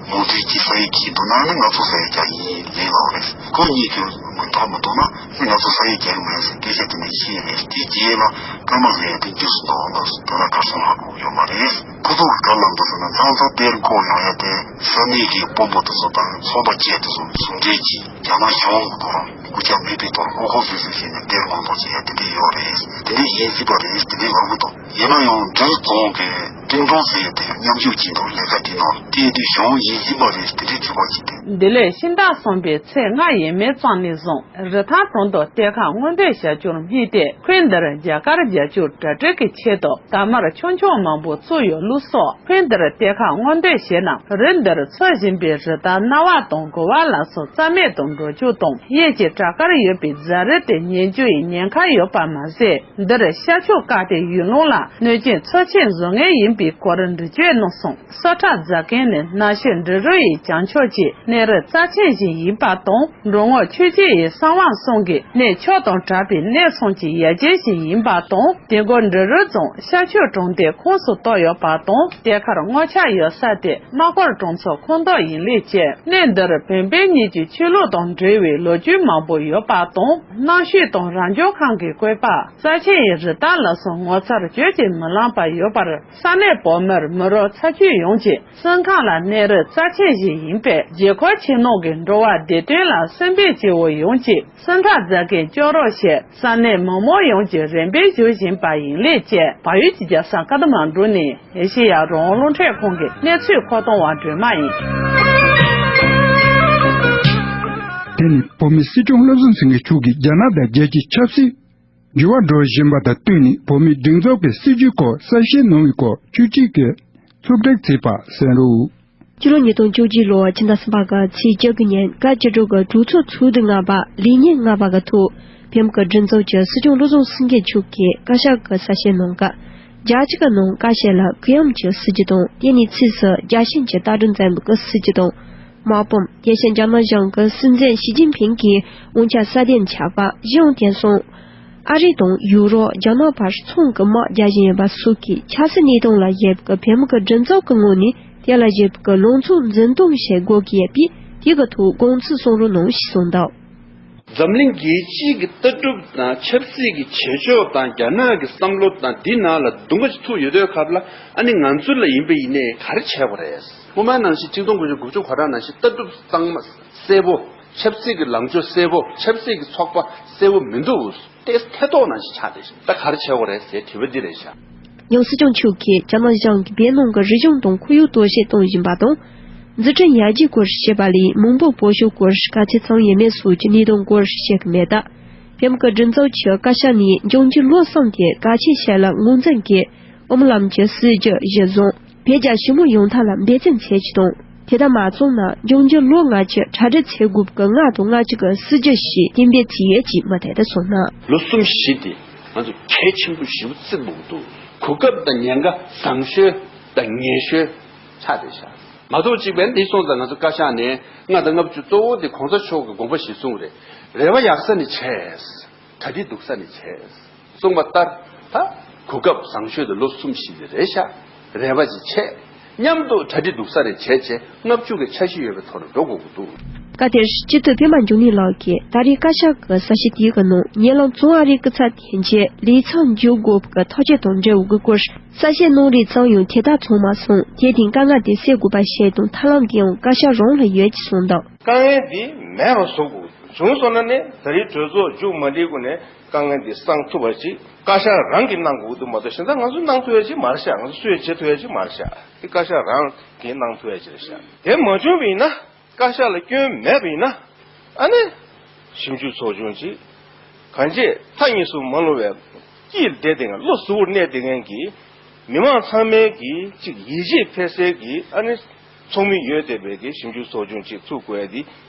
མོས་མཐུན་གྱིས་ས་ཡིག་བྲིས་འདུག་ན་ནི་ང་ཚོ་ས་ཡིག་རྒྱག་ཡིན་ལེན་ལབ་རེད། ཁོ་གཉིས་ཀྱིས་མོས་མཐུན་མི་འདུག་ན་ནི་ང་ཚོ་ས་ཡིག་རྒྱག་གི་མ་རེད་ཟེར་སྐད་ཆ་དེ་འདྲ་བཤད་རེད། དེའི་རྗེས་ལ་ཀརྨ་ཟེར་ཡ་དེ་འཇུ་སོང་འདུག་ལ། དེ་ལ་གར་སོང་ཧ་གོ་ཡོད་མ་རེད། ཁོ་ཚོ་གི་ག་ལབ་འདུག་ཟེར་ན། ཚང་ཚང་གཏེར་འཁོར་ཡོང་ཡ་དེ་ས་གནས་ཀྱི་དཔོན་པོ་དེ་ཚོ་དང་ཚོགས་པ་བཅས་དེ་ཚོ་ཟུང་འབྲེལ་གྱིས་རྒྱ་ནག་གཞུང་གི་ཐོག་ལ་སྐུ་ཆ་མེད་པའི་ཐོག་ལ་མགོ་སྐོར་བཟོས་བཟོས་བྱས་ནས་གཏེར་སྔོག་འདོན་བྱེད་ཡ་དེ་འདྲ་ཡོད་རེད། དེ་འདྲ་ཡིན་སྲིད་པ་རེད། དེ་འདྲ་ལབ་གི་འདུག་ཡིན་ན་ཡང་འབྲི་རུ་རྫོང་གི་ཀྲིང་ཀྲུང་ཟེར་ཡ་དེ་མཉམ་ཞུགས་བྱས་འདུག་ལས་ཀ་དེའི་ནང་དེ་དུས་གཞུང་ཡིན་ཡིན་པ་རེད། དེ་འདྲའི་དྲི་བ་ཞིག་དེ། འདི་ལོའི་ཕྱི་ཟླ་གསུམ་པའི་ཚེས་ལྔ་ཡས་མས་ཙམ་ནས་བཟུང་། རི་ཐང་གྲོང་དུ་གཏེར་ཁ་སྔོག་འདོན་བྱ་རྒྱུར་དམིགས་ཏེ། ཁུལ་འདིར་རྒྱ་གར་རྒྱལ་སྤྱིའི་གྲ་སྒྲིག་གི་ཆེད་དུ་དར་དམར་ཆུང་ཆུང་མང་པོ་བཙུགས་ཡོད་ལུགས་སོགས། ཁུལ་འདིར་གཏེར་ཁ་སྔོག་འདོན་བྱས་ན། རི་འདིར་འཚོ་བཞིན་པའི་རི་དྭགས་གནའ་བ་དང་དགོ་བ་ལ་སོགས་རྩ་མེད་དུ་འགྲོ་རྒྱུ་དང་། གཡས་ཀྱི་བྲག་དཀར་ཡོད་པའི་རྫ་རི་དེ་ཉེན་རྒྱུ་ཡི་ཉེན་ཁ་ཡོད་པ་མ་ཟད། འདིར་ཤར་ཕྱོགས་ཀ་ཏེ་ཡུལ་ལུང་ལ་གནོད་སྐྱོན་ཚབས་ཆེན་བཟོ་ངེས་ཡིན་པའི་སྐོར་འགྲེལ་བརྗོད་གནང་སོང་། སོ་ཁྲ་རྫ་མཁན་ནི་ནགས་ཤོད་འབྲི་རུ་ཡི་བྱང་ཕྱོགས་ཀྱི་གནས་རི་རྩ་ཆེན་ཞིག་ཡིན་པ་དང་། འབྲོང་ངོ་ཆོས་རྗེ་ཡི་གསང་བ་གསུམ་གྱི་གནས་མཆོག་དང་གྲགས་པའི་གནས་གསུམ་གྱི་ཡ་གྱལ་ཞིག་ཡིན་པ་དང་། དེ་སྐོར་འབྲི་རུ་རྫོང་ཤར་ཕྱོགས་གྲོང་སྡེའི་ཁོངས་སུ་གཏོགས་ཡོད་པ་དང་། གཏེར་ཁར་སྔོག་ཆ་ཡོད་ས་དེ་སྣ་ཁོག་གྲོང་ཚོ་ཁོངས་གཏོགས་ཡིན་ལུགས་བཅས། གནས་འདིར་བོན་བོན་གཉིས་ཀྱི་ཆོས་ལུགས་དང་འབྲེལ་བའི་ལོ་རྒྱུས་མང་པོ་ཡོད་པ་དང་། གནམ་གཤིས་དང་རང་བྱུང་ཁམས་ཀྱི་བཀོད་པ། རྩ་ཆེན་ཡི་རི་དྭགས་ལ་སོགས་ངོ་མཚར་བརྗོད་ཀྱིས་མི་ལངས་པ་ཡོད་པར། ས་གནས་བོད་མིར་མི་རབས་ཚ་བརྒྱུད་ཡོངས་ཀྱི་སེམས་ཁམས་ལ་གནས་རི་རྩ་ཆེན་ཞིག་ཡིན་པས། དགྱེས་མཁོ་ཆེ་གནང་གི་འགྲོ་བ་བདེ་དོན་ལ་སེམས་པའི་སྐྱིད་པོ་ཡོང་ཆེད་སེམས་ཁྲལ་མཛད་མཁན་སྐྱོ་རོགས་ཞེས་ས་གནས་མི་མང་ཡོངས་ཀྱིས་རེ་འབོད་ཞུ་བཞིན་པ་ཡིན་ལུགས་བཅས། བལ་ཡུལ་གྱི་རྒྱལ་ས་ཀ་ཐ་མན་གྲུ་ནས་ཨེ་ཤེ་ཡ་རང་དབང་རླུང་འཕྲིན་ཁང་གི་གནས་ཚུལ་མཁོ་གཏོང་བ་སྒྲོལ་མ་ཡིན། དེ་ནི་བོད་མིའི་སྲིད་སྐྱོང་བློ་བཟང་སེང་གེ་མཆོག་གིས་རྒྱ་ནག་དང་རྒྱལ་སྤྱིའི་ཆབ་སྲིད་འགྱུར་བ་འགྲོ་བཞིན་པ་དང་བསྟུན་ནས། བོད་མིའི་སྒྲིག་འཛུགས་ཀྱི་སྲིད་བྱུས་སྐོར་གསལ་བཤད་གནང་བའི་སྐོར་ཆོས་སྐྱིད་ཀྱིས་ཕྱོགས་སྒྲིག་བྱས་པ་གསན་རོགས། སྤྱི་ལོ་ཉིས་སྟོང་བཅུ་གཅིག་ལོ་ཕྱི་ཟླ་གསུམ་པ་གི་ཚེས་བཅུ་དགུ་ཉིན་བཀའ་བཅུ་དྲུག་གི་གྲོས་ཚོགས་ཚོགས་དུས་ལྔ་པ་ལས་ཉིན་ལྔ་པ་གི་ཐོག་བོད་མི་གི་སྒྲིག་འཛུགས་ཀྱི་སྲིད་སྐྱོང་བློ་བཟང་སེང་གེ་མཆོག་གིས་བཀའ་ཤག་གི་གསལ་བཤད་གནང་སྐབས། རྒྱ་གཅིག་གི་ནང་བཀའ་ཤག་ལ་གུ་ཡངས་ཀྱི་སྲིད་བྱུས་དང་། དེ་ནས་ཕྱིས་སུ་རྒྱལ་ཞེན་གྱི་ལྟ་གྲུབ་འཛིན་པའི་སྲིད་བྱུས་དང་། དམག་དཔུང་དེ་བཞིན་རྒྱ་ནག་གཞུང་གི་སྲིད་འཛིན་ཞི་ཅིན་ཕིང་གིས་དབང་ཆ་སྲ་བརྟན་བྱས་པ་གཞུང་དེང་སང་ཨ་རི་དང་ཡུ་རོབ། རྒྱ་ནག་བར་ཚོང་གི་དམག་རྒྱག་བཞིན་ཡོད་པ་སོགས་ཀྱི་ཆབ་སྲིད་གནས་སྟངས་ལ་དབྱེ་བའི་བོད་མི་གི་སྒྲིག་འཛུགས་ཀྱི་ངོས་ནས་དེ་ལ་དབྱེ་བའི་ལངས་ཕྱོགས་འཛིན་སྟངས་ཤིག་དགོས་ཀྱི་ཡོད་པས། དེ་གི་ཐོག་དགོངས་ཚུལ་གསུང་རོགས་གནང་ཞེས་གསུངས་འདུག། འཛམ་གླིང་རྒྱལ་སྤྱིའི་གི་ལྟ་གྲུབ་དང་ཆབ་སྲིད་ཀྱི་བྱེད་ཕྱོགས་དང་རྒྱ་ནག་གི་བསམ་བློ་དང་འདི་ནང་ལ་གདོང་ག་ཅིག་ཐུག་ཡོད་དུས་སྐབས་ལ། ཨ་ནི་ང་ཚོ་ལ་ཡིན་པ་ཡིན་ནའི་ག་རེ་བྱེད་དགོས་རེད། སྔོན་མའི་ནང་བཞིན་ཆིག་སྟོང་དགུ་བརྒྱ་དགུ་བཅུ་གོ་གྲངས་ནང་བཞིན་ལྟ་གྲུབ་གཙང་མ་གསལ་པོ། ཆབ་སྲིད་ཀྱི་ལངས་ཕྱོགས་གསལ་པོ། ཆབ་སྲིད་ཀྱི་ཚོགས་པ་གསལ་པོ་མི་འདུག། ཏོག་ཙམ་ཐེ་གཏོགས་ནང་བཞིན་ཆགས་བསྡད་ཤག། ད་ག་རེ་བྱེད་དགོས་རེད་ཟེར་དྲི་བ་འདི་རེད་ཤག། ཡང་སྲིད་སྐྱོང་མཆོག་གིས་རྒྱ་ནག་གཞུང་གིས་བོད་ནང་གི་རིག་གཞུང་དང་ཁོར་ཡུག་དོ་ཕྱོགས་གཏོང་བཞིན་པ་དང་། འཛུགས་སྐྲུན་ཡར་རྒྱས་སྐོར་བཤད་པ་ལས་མི་འབོར་སྤོ་བཤུད་སྐོར་ག་ཚད་བྱུང་ཡོད་མེད་སོགས་ཀྱི་གནད་དོན་སྐོར་བཤད་ཀྱི་མེད་སྟབས། བོད་མི་གི་སྒྲིག་འཛུགས་ཀྱི་བཀའ་ཤག་ནས་འབྱུང་འགྱུར་ལོ་གསུམ་དེ་གལ་ཆེ་ཤོས་ལ་ངོས་འཛིན་གྱིས། ཨོམ་ལམ་གྱི་སྲིད་ཇུས་གཞིར་བཟུང་བོད་རྒྱ་ཞི་མོལ་ཡོང་ཐབས་ལ་འབད་བརྩོན་བྱེད་ཀྱི་དང་། དེ་ལྟར་མ་བྱུང་ན་འབྱུང་འགྱུར་ལོ་ལྔ་བཅུ་གྲ་སྒྲིག་བྱེད་དགོས་ཀྱི་ལྔ་དང་ལྔ་བཅུ་གི་སྲིད་ཇུས་ཤིག་གཏན་འབེབས་བྱས་ཡོད་ཅེས་མུ་མཐུད་དུ་གསུངས་གནང་། ལོ་གསུམ་བཞི་དེ་ང་ཚོ་གལ་ཆེན་པོ་ཞེ་པོ་བརྩི་དགོས་འདུག། གོ་སྐབས་དང་ཉེན་ཁ་བཟང་ཤོས་དང་ངན་ཤོས་ཆགས་བསྡད་ཤག། མ་གཏོགས་གཅིག་པའི་འདི་སོང་ཙང་ང་ཚོ་བཀའ་ཤག་ནས་ལྔ་དང་ལྔ་བཅུ་གཙོ་བོ་དེ་གོང་ས་མཆོག་གི་དགོངས་པ་གཞིར་བཟུང་རེད། རེ་བ་ཡག་ས་ནས་བྱས། གྲ་སྒྲིག་སྡུག་ས་ནས་བྱས། གསུངས་པ་ལྟར་ད་གོ་སྐབས་བཟང་ཤོས་དེ་ལོ་གསུམ་བཞི་དེ་རེད་ཤག། རེ་བ་ཅིག་བྱས། མཉམ་དུ་གྲ་སྒྲིག་སྡུག་ས་རེ་བྱས་བྱས་ལྔ་བཅུ་གི་འཆར་གཞི་ཡོད་པའི་ཐོག་ནས་འགྲོ་དགོས་ཀྱི་འདུག། སྐབས་དེར་སྤྱི་འཐུས་པད་མ་འབྱུང་གནས་ལགས་ཀྱིས་ད་རེས་བཀའ་ཤག་གི་གསལ་བཤད་དེའི་ནང་ཉེ་ལམ་བཙོན་ཨ་རིའི་སྐུ་ཚབ་དོན་གཅོད་ལི་ཚང་འཇུག་དགོས་པའི་ཐག་གཅོད་དང་འབྲེལ་བའི་སྐོར་གསལ་བཤད་གནང་རེས་ཙམ་ཡང་དེ་ལྟར་བྱུང་མ་སོང་། དེར་བརྟེན་དཀའ་ངལ་དེ་སེལ་དགོས་པ་ཞིག་དང་ཐབས་ལམ་དེའང་བཀའ་ཤག་རང་ལ་ཡོད་ཅེས་གསུངས་འདུག། དཀའ་ངལ་འདི་མེད་པ་བཟོ་དགོས། བྱུང་སོང་ན་ནི་ད་རེས་གྲོས་ཚོགས་མཇུག་མ་སྒྲིལ་གོང་ནས་དཀའ་ངལ་འདི་སངས་ཐུབ་པ་ཅིག་བཀའ་ཤག་རང་གིས་གནང་དགོས་འདུག་མ་གཏོགས་གཞན་དག་ང་ཚོས་གནང་ཐུབ་ཡ་ཅིག་མ་རེད་ཤག། ང་ཚོས་སུས་བྱེད་ཐུབ་ཡ་ཅིག་མ་རེད་ཤག། དེ་བཀའ་ཤག་རང་གིས་གནང་ཐུབ་ཡ་ཅིག་རེད་ཤག། དེ་མ་བྱུང་བ་ཡིན་ན། བཀའ་ཤག་ལ་སྐྱོན་མེད་པ་ཡིན་ན། ཨ་ནི། ཞིབ་འཇུག་ཚོགས་ཆུང་ཅིག་གང་ཅི་མཐའ་གཉིས་སུ་མ་ལྷུང་བའི་དཀྱིལ་བསྡད་དེ་ང་བློ་གཟུ་བོར་གནས་བསྡད་མཁན་གྱི་མི་མང་ཚང་མའི་གི་ཅིག་ཡིད་ཆེས་འཕེར་སའི་གི་ཨ་ནི་ཚོགས་མི་ཡོད་བསྡད་པའི་གི་ཞིབ་འཇུག་ཚོགས་ཆུང་ཅིག་བཙུགས་དགོས་ཡ་དེ་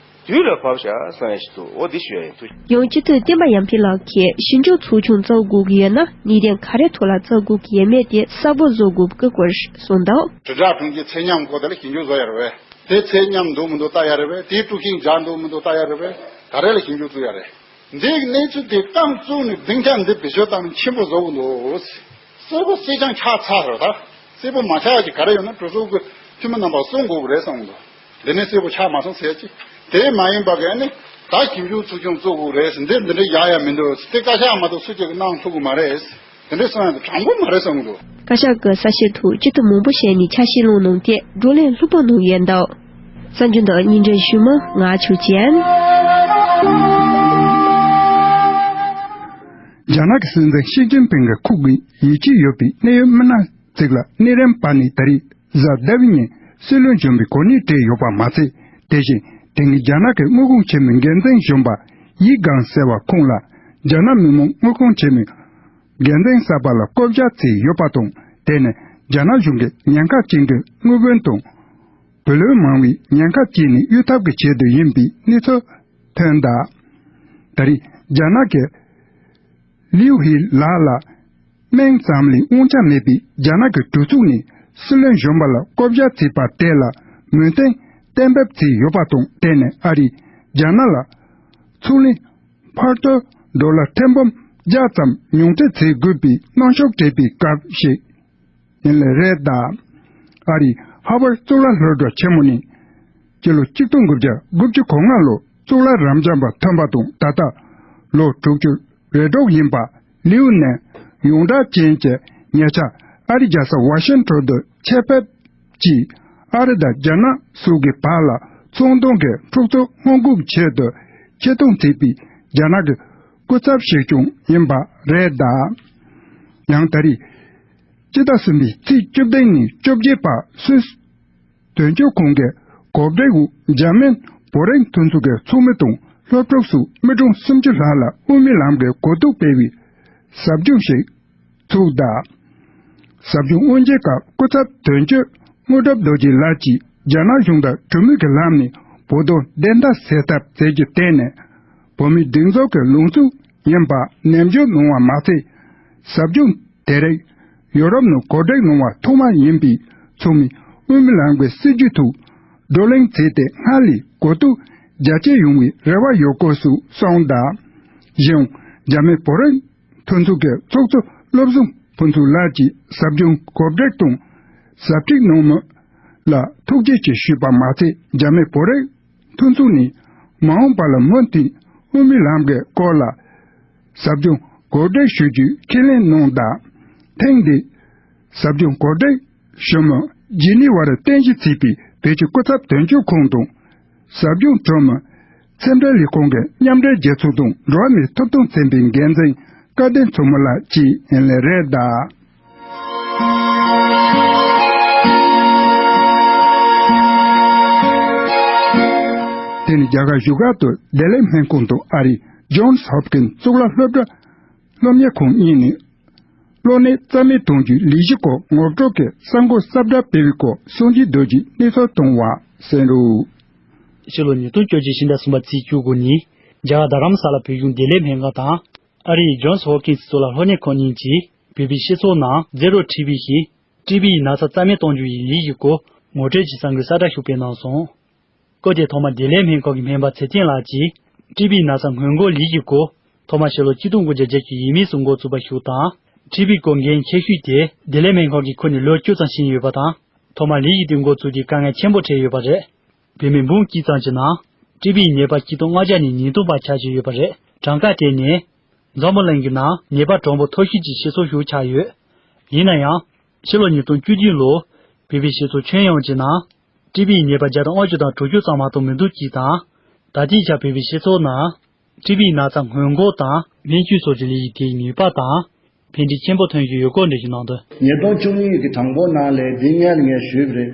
དུས་ལ་བབ་ཤག་བསམ་ཡ་ཞིག་འདུག། འོ་དེ་ཞུ་ཡ་ཡིན། ཐུགས་རྗེ་ཆེ། ཡང་སྤྱི་འཐུས་བསྟན་པ་ཡར་འཕེལ་ལགས་ཀྱིས་ཞིབ་འཇུག་ཚོགས་ཆུང་བཙུགས་དགོས་ཀྱི་ཡོད་ན་གནད་དོན་ག་རེ་ཐོག་ལ་བཙུགས་དགོས་ཀྱི་ཡོད་མེད་དེ་གསལ་པོ་བཟོ་དགོས་ཀྱི་སྐོར་གསུངས་འདུག། དྲིལ་བསྒྲགས་གྲོང་ཁྱེར་ཚད་མཉམ་སྐོར་དེ་ལ་ཞིབ་འཇུག་བཟོ་ཡ་རེད་པས། དེ་ཚད་མཉམ་འདུག་མི་འདུག་ལྟ་ཡ་རེད་པས། དེའི་དཀྲུག་ཤིང་འཇགས་འདུག་མི་འདུག་ལྟ་ཡ་རེད་པས། ག་རེ་ལ་ཞིབ་འཇུག་བཙུགས་ཡ་རེད། འདིའི་གནས་ཚུལ་དེ་རྐང་བཙུགས་ནས་སྡིངས་ཆ་འདི་བེད་སྤྱོད་བཏང་ནས་ཆེན་པོ་བཟོ་དགོས་འདུག། སེར་པོ་སེར་ཆང་ཆགས་ཚར་རེད་ད། སེར་པོ་མ་ཆགས་ཀྱི་ག་རེ་ཡོད་ན་གྲོས་ཚོགས་ཀྱི་འཐུས་མི་རྣམ་པ་གསུང་དགོས་ཀྱི་རེད་བསམ་གི་འདུག། འདི་ནས་སེར་པོ་ཆགས་མ་སོང་ཟེར་ཅིག། དེ་མ་ཡིན་པ་གས་ནི་ད་ཞིབ་འཇུག་ཚོགས་ཆུང་བཙུགས་དགོས་རེད་ཟེར། འདི་འདི་འདྲ་ཡག་ཡག་མི་འདུག། དེ་བཀའ་ཤག་མ་གཏོགས་སུ་གཅིག་གིས་གནང་ཐུབ་ཀྱི་མ་རེད། དེ་འདྲའི་གསུང་ཡག་དེ་དྲང་པོ་མ་རེད་བསམ་གི་འདུག། བཀའ་ཤག་གི་གསལ་བཤད་ཐོག་སྤྱི་འཐུས་མང་པོ་ཞིག་ནས་ཆ་ཤས་བླངས་གནང་སྟེ་བགྲོ་གླེང་ལྷུག་པོ་གནང་ཡོད་འདུག། གསར་འགྱུར་འདི་སྙན་སྒྲོན་ཞུ་མི་ང་ཆོས་ཅན། རྒྱ་ནག་གི་སྲིད་འཛིན་ཞི་ཅིན་ཕིང་གིས་ཁོང་གི་ཡིད་ཆེས་ཡོད་པའི་གནད་ཡོད་མི་སྣ་ཞིག་ལ་གནས་རིམ་པ་ནས་ད་རེས་གཟའ་ཟླ་བའི་ཉིན་སྲིད་བློན་གཞོན་པའི་གོ་གནས་སྤྲད་ཡོད་པ་མ་ཚད། དེ་བཞིན་དེ་སྔའི་རྒྱ་ནག་གི་དངུལ་ཁང་ཆེན་མོའི་འགན་འཛིན་གཞོན་པ་ཡི་གང་ཟེར་བ་ཁོང་ལ་རྒྱ་ནག་མི་དམངས་དངུལ་ཁང་ཆེན་མོའི་འགན་འཛིན་གསར་པ་ལ་བསྐོ་བཞག་བྱས་ཡོད་པ་དང་། དེ་ནི་རྒྱ་ནག་གཞུང་གིས་ཉེན་ཁ་ཅན་གྱི་དངུལ་བུན་དང་། བུ་ལོན་མང་བའི་ཉེན་ཁ་ཅན་ནས་གཡོལ་ཐབས་ཀྱི་ཆེད་དུ་ཡིན་པའི་གནས་ཚུལ་ཐོན་གདའ། ད་རེས་རྒྱ་ནག་གི་ལིའུ་ཧི་ལགས་ལ་མིང་ཙམ་ལས་དབང་ཆ་མེད་པའི་རྒྱ་ནག་གི་གྲོས་ཚོགས་ནས་སྲིད་བློན་གཞོན་པ་ལ་བསྐོ་བཞག་བྱས་པ་དེ་ལ་མོས་མཐུན་གཏན་འབེབས་བྱས་ཡོད་པ་དང་། དེ་ནི་ཨ་རིས་རྒྱ་ནག་ལ་ཚོང་ལས་འཕར་སྟོན་ཌོ་ལར་ཐེར་འབུམ་བརྒྱ་ཙམ་ཉུང་འཕྲི་བྱེད་དགོས་པའི་གནོན་ཤུགས་སྤྲད་པའི་སྐབས་ཤིག་ཡིན་ལེ་རེད་གདའ། ཨ་རིའི་ཧར་ཝར་གཙུག་ལག་སློབ་གྲྭ་ཆེན་མོ་ནས་སྤྱི་ལོ་ཆིག་སྟོང་དགུ་བརྒྱ་དགུ་བཅུ་གོ་ལྔ་ལོར་གཙུག་ལག་རབ་འབྱམས་པ་ཐོན་པ་དང་། ད་ལྟ་ལོ་དྲུག་ཅུ་རེ་དྲུག་ཡིན་པ་ལིའུ་ནས་ཡོངས་གྲགས་ཅན་གྱི་ཉེ་ཆར་ཨ་རིའི་རྒྱལ་ས་ཝ་ཤིང་ཊོན་དུ་ཆེད་ཕེབས་ཀྱིས་ཨ་རི་དང་རྒྱ་ནག་སོགས་ཀྱི་བར་ལ་ཚོང་དོན་གྱི་འཁྲུག་རྩོད་སྔོན་འགོག་ཆེད་དུ་ཆེད་གཏོང་བྱས་པའི་རྒྱ་ནག་གི་སྐུ་ཚབ་ཞིག་ཀྱང་ཡིན་པ་རེད་གདའ། ཡང་ད་རེས་སྤྱི་ཟླ་གསུམ་པའི་ཚེས་བཅུ་བདུན་ནས་བཅོ་བརྒྱད་བར་སུད་སི་དོན་གཅོད་ཁང་གི་གོ་སྒྲིག་འོག་འཇར་མན་བོ་རིང་མཐུན་ཚོགས་ཀྱི་ཚོགས་མི་དང་སློབ་ཕྲུག་སོགས་མི་གྲངས་སུམ་ཅུ་ལྷག་ལ་དབུ་མའི་ལམ་གྱི་གོ་རྟོགས་སྤེལ་བའི་ཟབ་སྦྱོང་ཞིག་ཚུགས་གདའ། ཟབ་སྦྱོང་དབུ་འབྱེད་སྐབས་སྐུ་ཚབ་དོན་གཅོད་དངོས་གྲུབ་རྡོ་རྗེ་ལགས་ཀྱིས་རྒྱ་ནག་གཞུང་དང་གྲོས་མོལ་གྱི་ལམ་ནས་བོད་དོན་བདེན་མཐའ་གསལ་ཐབས་མཛད་རྒྱུ་དེ་ནི་བོད་མིའི་སྒྲིག་འཛུགས་ཀྱི་ལངས་ཕྱོགས་ཡིན་པ་ནན་བརྗོད་གནང་བ་མ་ཟད། ཟབ་སྦྱོང་དེ་རིང་ཡོ་རོབ་ནང་གོ་སྒྲིག་གནང་བ་ཐོག་མ་ཡིན་པས། ཚང་མས་དབུ་མའི་ལམ་གྱི་སྲིད་བྱུས་ཐོག་ བགྲོ་གླེང་བྱས་ཏེ། སྔར་ལས་གོ་རྟོགས་རྒྱ་སྐྱེད་ཡོང་བའི་རེ་བ་ཡོད་སྐོར་སོགས་གསུངས་གདའ། གཞན་ཡང་རྒྱ་མི་བོད་རིགས་མཐུན་ཚོགས་ཀྱི་ཚོགས་གཙོ་བློ་བཟང་ཕུན་ཚོགས་ལགས་ཀྱིས་ཟབ་སྦྱོང་གོ་སྒྲིག་དང་ཟབ་ཁྲིད་གནང་མི་ལ་ཐུགས་རྗེ་ཆེ་ཞུས་པ་མ་ཚད། རྒྱ་མི་བོད་རིགས་མཐུན་ཚོགས་ནས་མ་འོངས་པ་ལ་མུ་མཐུད་དབུ་མའི་ལམ་གྱི་སྐོར་ལ་ཟབ་སྦྱོང་གོ་སྒྲིག་ཞུ་རྒྱུའི་ཁས་ལེན་གནང་གདའ། ཐེངས་འདིའི་ཟབ་སྦྱོང་གོ་སྒྲིག་ཞུ་མི་ཇི་ནི་ཝར་རྟེན་གཞི་བྱས་པའི་བོད་ཀྱི་སྐུ་ཚབ་དོན་གཅོད་ཁང་དང་། ཟབ་སྦྱོང་གྲོལ་མི་ཕྱི་འབྲེལ་ལས་ཁུངས་ཀྱི་མཉམ་འབྲེལ་རྒྱལ་ཚོགས་དང་འགྲོ་བ་མིའི་ཐོབ་ཐང་ཚན་པའི་འགན་འཛིན་སྐལ་ལྡན་མཚོ་མོ་ལགས་བཅས་ཡིན་ལེ་རེད་གདའ། དེ་ནི་རྒྱ་གར་བཞུགས་སྒར་དུ་བདེ་ལེགས་སྨན་ཁང་དུ་ཨ་རིའི་Johns Hopkins་གཙུག་ལག་སློབ་གྲྭ་སློབ་གཉེར་ཁང་གཉིས་ནས་གློ་ནད་རྩ་མེད་གཏོང་རྒྱུའི་ལས་གཞི་སྐོར་ངོ་སྤྲོད་ཀྱི་གསར་འགོད་གསལ་བསྒྲགས་སྤེལ་བའི་སྐོར་གསུང་བྱའི་རྡོ་རྗེས་གནས་ཚུལ་བཏང་བ་གསན་རོགས། ཕྱི་ལོ་ཉིས་སྟོང་བཅོ་བརྒྱད་ཕྱི་ཟླ་གསུམ་པ་ཚེས་བཅུ་དགུ་ཉིན་རྒྱ་གར་རྡ་རམ་ས་ལ་བོད་གཞུང་བདེ་ལེགས་སྨན་ཁང་དང་ཨ་རིའི་Johns Hopkins་གཙུག་ལག་སློབ་གཉེར་ཁང་གཉིས་ཀྱིས་བོད་པའི་སྤྱི་ཚོགས་ནང་Zero T B་ཞེས་ཊི་བི་ཡི་ན་ཚ་རྩ་མེད་གཏོང་རྒྱུ་ཡི་ལས་གཞིའི་སྐོར་ངོ་སྤྲོད་ཀྱི་གསར་འགོད་གསལ་བསྒྲགས་ཤིག་སྤེལ་གནང་སོང་། སྐབས་དེར་ཐོག་མར་བདེ་ལེགས་སྨན་ཁང་གི་སྨན་པ་ཚེ་བརྟན་ལགས་ཀྱིས་ཊི་བི་ཡི་ན་ཚ་སྔོན་འགོག་ལས་གཞིའི་སྐོར་ཐོག་མར་ཕྱི་ལོ་ཆིག་སྟོང་དགུ་བརྒྱ་བརྒྱད་ཅུ་ཡས་མས་སུ་འགོ་བཙུགས་པ་ཞིག་དང་། ཊི་བི་སྐོར་འགན་ཆེ་ཤོས་དེ་བདེ་ལེགས་སྨན་ཁང་གི་ཁུར་ནས་ལོ་བཅུ་ཙམ་ཕྱིན་ཡོད་པ་དང་། ཐོག་མར་ལས་གཞི་དེ་འགོ་བཙུགས་དུས་དཀའ་ངལ་ཆེན་པོ་འཕྲད་ཡོད་པ་རེད། བོད་མི་འབུམ་གཅིག་ཙམ་གྱི་ནང་ཊི་བི་ཡི་ནད་པ་ཆིག་སྟོང་ལྔ་བརྒྱ་ནས་ཉིས་སྟོང་བར་ཆགས་བཞིན་ཡོད་པ་རེད། གྲངས་ཀ་དེ་ནི་འཛམ་བུ་གླིང་གི་ནང་ནད་པ་གྲངས་འབོར་མཐོ་ཤོས་ཀྱི་སྤྱི་ཚོགས་ཤིག་ཆགས་ཡོད། ཡིན་ན་ཡང་། ཕྱི་ལོ་ཉིས་སྟོང་བཅུ་བདུན་ལོར་བོད་པའི་སྤྱི་ཚོགས་ཁྱོན་ཡོངས་ཀྱི་ནང་ཊི་བི་ཡི་ནད་པ་བརྒྱ་དང་ལྔ་བཅུ་དང་དྲུག་ཅུ་ཙམ་མ་གཏོགས་མི་འདུག་ཅིག་དང་། ད་ལྟའི་ཆར་བོད་པའི་སྤྱི་ཚོགས་ནང་ཊི་བི་ཡི་ན་ཚ་སྔོན་འགོག་དང་སྨན་བཅོས་སོགས་ཀྱི་ལས་གཞི་དེའི་ནུས་པ་དང་ཕན་འབྲས་ཆེན་པོ་ཐོན་བཞིན་ཡོད་སྐོར་འགྲེལ་བརྗོད་གནང་དོན། ཉིས་སྟོང་བཅུ་གཉིས་ཀྱི་གྲངས་འབོར་ནང་ལས་འདི་སྔོན་ལ་ངས་ཞུས་པ་རེད།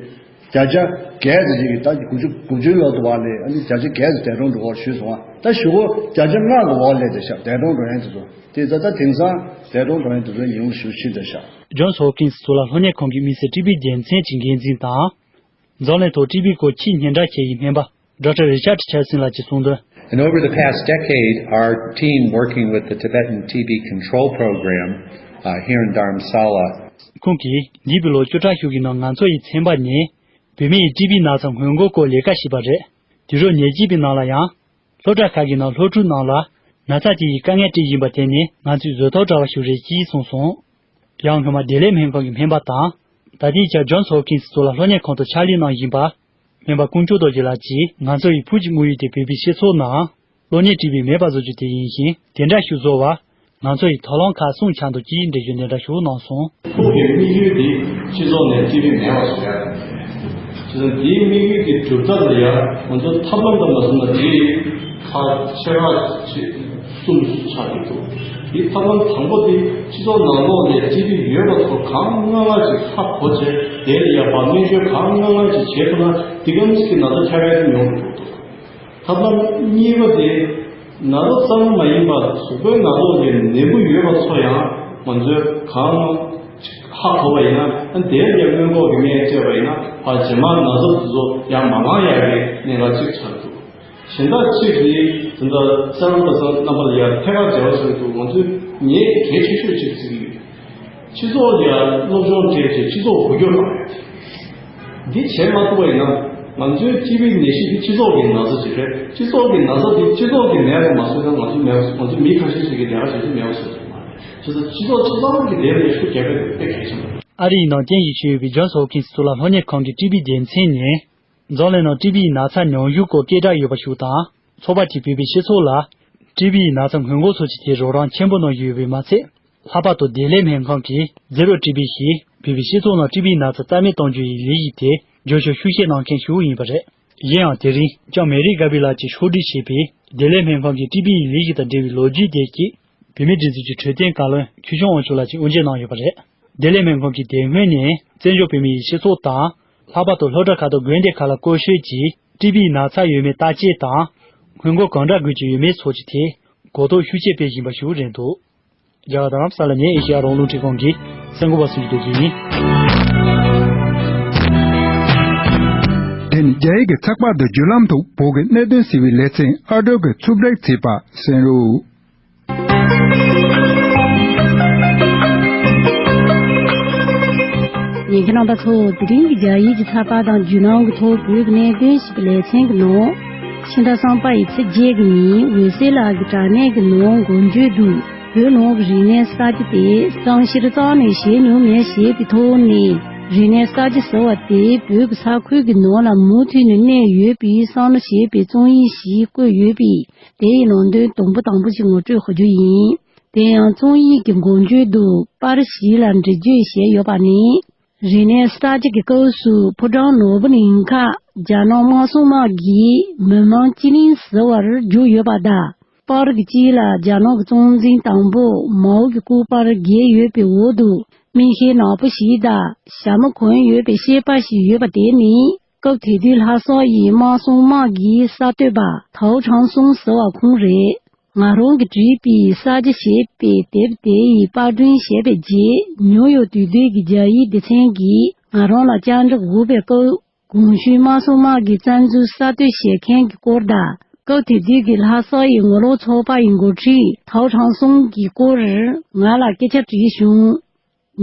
བརྒྱ་ཆ་བརྒྱད་ཙམ་ཞིག་གིས་ད་དགུ་བཅུ་དགུ་བཅུའི་ལོ་དུ་བ་ལས་ཨ་ནི་བརྒྱ་ཆ་བརྒྱད་ཙམ་འདས་གྲོངས་འགྲོ་བར་ཞུས་སོང་བ། ད་གཞུག་གུ་བརྒྱ་ཆ་ལྔ་གི་འོག་སླེབས་བསྡད་ཤག་འདས་གྲོངས་འགྲོ་ཡན་དེ་ཚོ་དེ་ད་ད་དེང་སང་འདས་གྲོངས་འགྲོ་ཡན་དེ་ཚོའི་ཉུང་ཤུགས་ཕྱིན་བསྡད་ཤག Johns Hopkins་གཙུག་ལག་སློབ་གཉེར་ཁང་གི་དམིགས་བསལ་ཊི་བི་སྡེ་ཚན་གྱི་འགན་འཛིན་དང་། འཛམ་གླིང་ཐོག་ཊི་བི་སྐོར་ཆེས་སྙན་གྲགས་ཆེ་བའི་སྨན་པ་Doctor Richard Chilson་ལགས་ཀྱིས་གསུངས་དོན། And over the past decade, our team working with the Tibetan T B Control Program uh, here in Dharamsala. ཁོང་གིས་འདས་པའི་ལོ་བཅུ་ཕྲག་ཤིག་གི་ནང་ང་ཚོ་ཡི་ཚན་པ་ནས་བོད་མི་ཡི་ཊི་བི་ན་ཚ་སྔོན་འགོག་སྐོར་ལས་ཀ་བྱས་པ་རེད། དུས་རབས་ཉེར་གཅིག་པའི་ནང་ལ་ཡང་། སློབ་གྲྭ་ཁག་གི་ནང་སློབ་ཕྲུག་རྣམས་ལ་ན་ཚ་དེ་ཡི་དཀའ་ངལ་སྤྲད་བཞིན་པ་དེ་ནི་ང་ཚོའི་བཟོད་ཐོག་འདྲ་བ་ཞིག་རེད་ཅེས་གསུངས་སོང་། ཡང་སྔོན་མ་བདེ་ལེགས་སྨན་ཁང་གི་སྨན་པ་དང་། ད་ལྟའི་ཆར་Johns Hopkins་གཙུག་ལག་སློབ་གཉེར་ཁང་དུ་ཕྱག་ལས་གནང་བཞིན་པ། སྨན་པ་ཀུན་སྐྱོང་རྡོ་རྗེ་ལགས་ཀྱིས་ང་ཚོ་ཡི་ཕུགས་ཀྱི་དམིགས་ཡུལ་དེ་བོད་པའི་སྤྱི་ཚོགས་ནང་གློ་ནད་ཊི་བི་མེད་པ་བཟོ་རྒྱུ་དེ་ཡིན་ཞིང་། དེ་འདྲ་ཞིག་བཟོ་བར་ང་ཚོ་ཡི་དོ་སྣང་ཁག་གསུམ་ཆགས་འདུག་ཅེས་འགྲེལ་བརྗོད་འདི་འདྲ་ཞིག་གནང་སོང་། ཁོང་གི་དམིགས་ཡུལ་དེ་སྤྱི་ཚོགས་ནས་ཊི་བི་མེད་པ་བཟོ་ཡ་རེད། དེ་ཚོ་དེའི་དམིགས་ཡུལ་དེ་སྒྲུབ་ཐབས་ལ་ཡ་ང་ཚོ་ཐབས་ལམ་དང་མ་བཟུང་ན་དེ་ཁག་ཆེ་ཁག་ཆེ་གསུམ་ཆགས་ཀྱི་འདུག་དེའི་ཐབས་ལམ་དང་པོ་དེ་སྤྱི་ཚོགས་ནང་ལོགས་ནས་ཊི་བི་ཡོད་པ་ཚོ་གང་སྔ་སྔ་ཅིག་ཧ་གོ་བྱས་དེ་ལ་ཡ་བ་སྨན་བཅོས་གང་སྔ་སྔ་ཅིག་བྱེད་ཐུབ་ན་དེ་གམ་ཅིག་གི་ན་ཚ་ཁྱབ་ཡ་དེ་ཉུང་དུ་འགྲོ་འདུག་ཐབས་ལམ་གཉིས་པ་དེ་ན་ཚ་ཙམ་མ་ཡིན་པར་གཟུགས་པོའི་ནང་ལོགས་ཀྱི་ནད་འབུ་ཡོད་པ་ཚོ་ཡང་ང་ཚོས་གང་ཧ་གོ་བ་ཡིན་ན་དེའི་རྒྱབ་སྔོན་འགོག་གི་སྨན་སྤྲད་པ་ཡིན་ན་ཕར་རྗེས་མ་ན་ཚ་དེ་ཚོ་ཡང་མ་ལང་ཡག་གི་གནད་འགག་ཅིག་ཆགས་འདུག་གཞན་དག་ཅིག་གིས་དེ་འདྲ་གསར་པ་དང་རྣམ་པ་ལ་ཡང་ཐད་ཀར་འབྲེལ་བ་བྱེད་འདུག་ང་ཚོས་ངས་གལ་ཆེ་ཤོས་ཅིག་བརྩི་གི་ཡོད། སྤྱི་ཚོགས་ལ་སློབ་སྦྱོང་སྤྲད་བྱས་སྤྱི་ཚོགས་འགུལ་སྐྱོད་གཏོང་ཡ་དེ། འདི་བྱེད་མ་ཐུབ་པ་ཡིན་ན་ང་ཚོའི་ཊི་བི་ནད་གཞི་འདི་སྤྱི་ཚོགས་ཀྱི་ན་ཚ་ཅིག་རེད། སྤྱི་ཚོགས་ཀྱི་ན་ཚ་འདི་སྤྱི་ཚོགས་ཀྱིས་མེད་པ་མ་བཟོས་ན་ང་ཚོ་མེད་པ་ང་ཚོ་མི་ཁ་ཤས་ཤིག་གིས་ལས་ཀ་བྱེད་རྒྱུ་མེད་པ་བཟོ་ཐུབ་མ་རེད། བྱས་ཙང་སྤྱི་ཚོགས་སྤྱི་ཚོགས་ཀྱི་ལས་ལ་ཤུགས་རྒྱག་དགོས་དཔེ་གལ་ཆེན་པོ་རེད། ཨ་རིའི་ནང་རྟེན་གཞི་བྱས་ཡོད་པའི་Johns Hopkins་གཙུག་ལག་སློབ་གཉེར་ཁང་གི་ཊི་བི་སྡེ་ཚན་ནས། འཛམ་གླིང་ནང་ཊི་བིའི་ན་ཚ་ཉུང་ཤོས་སྐོར་སྐད་གྲགས་ཡོད་པ་ཞིག་དང་། ཚོགས་པ་དེས་བོད་པའི་སྤྱི་ཚོགས་ལ་ཊི་བིའི་ན་ཚ་སྔོན་འགོག་སོགས་ཀྱི་ཐད་རོགས་རམ་ཆེན་པོ་གནང་བཞིན་ཡོད་པས་མ་ཚད། ལྷག་པར་དུ་བདེ་ལེགས་སྨན་ཁང་གིས་Zero T B་ཞེས་བོད་པའི་སྤྱི་ཚོགས་ནང་ཊི་བིའི་ན་ཚ་རྩ་མེད་གཏོང་རྒྱུ་ཡི་ལས་གཞི་དེ་རྒྱུན་སྐྱོང་ཤུགས་ཆེ་གནང་མཁན་ཞིག་ཡིན་པ་རེད། གཞན་ཡང་དེ་རིང་ལྕམ་མེ་རི་གྷ་བི་ལགས་ཀྱིས་ཕྱོགས་སྒྲིག་བྱས་པའི་བདེ་ལེགས་སྨན་ཁང་གི་ཊི་བིའི་ལས་གཞི་དང་འབྲེལ་བའི་ལོ་རྒྱུས་དེ་ཀྱིས་བོད་མིའི་སྒྲིག་འཛུགས་ཀྱི་འཕྲོད་བསྟེན་བཀའ་བློན་ཆོས་སྐྱོང་དབང་ཕྱུག་ལགས་ཀྱིས་དབུ་འབྱེད་གནང་ཡོད་པ་རེད། བདེ་ལེགས་སྨན་ཁང་གིས་དེ་སྔོན་ནས་བཙན་བྱོལ་བོད་མི་ཡི་སྤྱི་ཚོགས་དང་། ལྷག་པར་དུ་སློབ་གྲྭ་ཁག་དང་དགོན་སྡེ་ཁག་ལ་སྐོར་སྐྱོད་ཀྱིས་ཊི་བིའི་ན་ཚ་ཡོད་མེད་བརྟག་དཔྱད་དང་། སྔོན་འགོག་གང་འདྲ་དགོས་ཀྱི་ཡོད་མེད་སོགས་ཀྱི་ཐད་གོ་རྟོགས་ཤུགས་ཆེ་སྤེལ་བཞིན་པ་ཞིག་རེད་འདུག་རྒྱ་གར་རྡ་རམ་ས་ལ་ནས་ཨེ་ཤེ་ཡ་རང་དབང་རླུང་འཕྲིན་ཁང་གི་གསར་འགོད་པ་སུ་ཡིན་དུ་ཡིན། དེ་ནི་རྒྱ་ཡིག་གི་ཚགས་པར་དུ་བརྒྱུད་ལམ་དུ་བོད་ཀྱི་གནད་དོན་ཟེར་བའི་ལེ་ཚན་ཨ་སྒྲོལ་གྱིས་ཚུབ་སྒྲིག་བྱས་པ་གསན་རོགས། ཉིན་གྱི་ རྣམ་པ་ཚོ། དེ་རིང་གི་རྒྱ་ཡིག་གི་ཚགས་པར་དང་བརྒྱུད་ལམ་གྱི་ཐོག་བོད་ཀྱི་གནད་དོན་ཞིག་གི་ལེ་ཚན་གྱི་ནང་། ཕྱི་ཟླ་གསུམ་པ་ཡི་ཚེས་བརྒྱད་ཀྱི་ཉིན་འོད་ཟེར་ལགས་ཀྱི་དྲ་གནས་ཀྱི་ནང་འགོ་བརྗོད་དུ། བོད་ནང་གི་རིག་གནས་གསར་བརྗེ་དེ་གཙང་ཤེར་རྩ་ནས་བྱས་མྱོང་མེད་ཞེས་པའི་ཐོག་ནས། རིག་གནས་གསར་བརྗེ་ཟེར་བ་དེ་བོད་ཀྱི་ས་ཁུལ་གྱི་ནང་ལ་མུ་མཐུད་ནས་གནས་ཡོད་པའི་བསམ་བློ་ཞེས་པའི་རྩོམ་ཡིག་ཞིག་བཀོད་ཡོད་པས། དེ་ཡི་ནང་དོན་དང་པོ་དང་པོ་ཞིག་ངོ་སྤྲོད་ཞུ་རྒྱུ་ཡིན། དེ་ཡང་རྩོམ་ཡིག་གི་འགོ་བརྗོད་དུ་པར་ཞིག་ལ་འགྲེལ་བརྗོད་བྱས་ཡོད་པ་ནི། རིག་གནས་གསར་བརྗེ་གི་སྐབས་སུ་ཕོ་བྲང་ནོར་བུ་གླིང་ཁ་རྒྱ་ནག་དམར་སྲུང་དམག་གིས་མི་མང་སྤྱི་གླིང་ཟེར་བར་བསྒྱུར་ཡོད་པ་དང་། པར་གྱི་དཀྱིལ་ལ་རྒྱ་ནག་གི་གཙོ་འཛིན་དང་པོ་མའོ་གི་སྐུ་པར་བརྒྱབ་ཡོད་པའི་འོག་ཏུ། མིག་ཤེལ་ནག་པོ་ཞིག་དང་ཞྭ་མོ་གོན་ཡོད་པའི་སྐྱེས་པ་ཞིག་ཡོད་པ་དེ་ནི། སྐབས་དེ་དུས་ལྷ་ས་ཡི་དམར་སྲུང་དམག་གི་གསར་གཏོད་པ་ཐའོ་ཁྲང་སུང་ཟེར་བ་ཁོང་རེད། ང་རང་གིས་བྲིས་པའི་གསར་བརྗེ་ཞེས་པའི་དེབ་དེ་ཡི་པར་སྐྲུན་བྱས་པའི་རྗེས། ནིའུ་ཡོག་དུས་སྡོད་ཀྱི་རྒྱ་ཡིག་སྡེ་ཚན་གྱིས་ང་རང་ལ་བཅར་འདྲི་འོས་པའི་སྐབས། གོང་ཞུས་དམར་སྲུང་དམག་གི་བཙན་འཛུལ་གསར་གཏོད་བྱེད་མཁན་གྱི་སྐོར་དང་། སྐབས་དེ་དུས་ཀྱི་ལྷ་ས་ཡི་ངོ་ལོག་ཚོགས་པ་ཡི་འགོ་ཁྲིད་ཐའོ་ཁྲང་སུང་གི་སྐོར་ང་ལ་སྐད་ཆ་དྲིས་བྱུང་།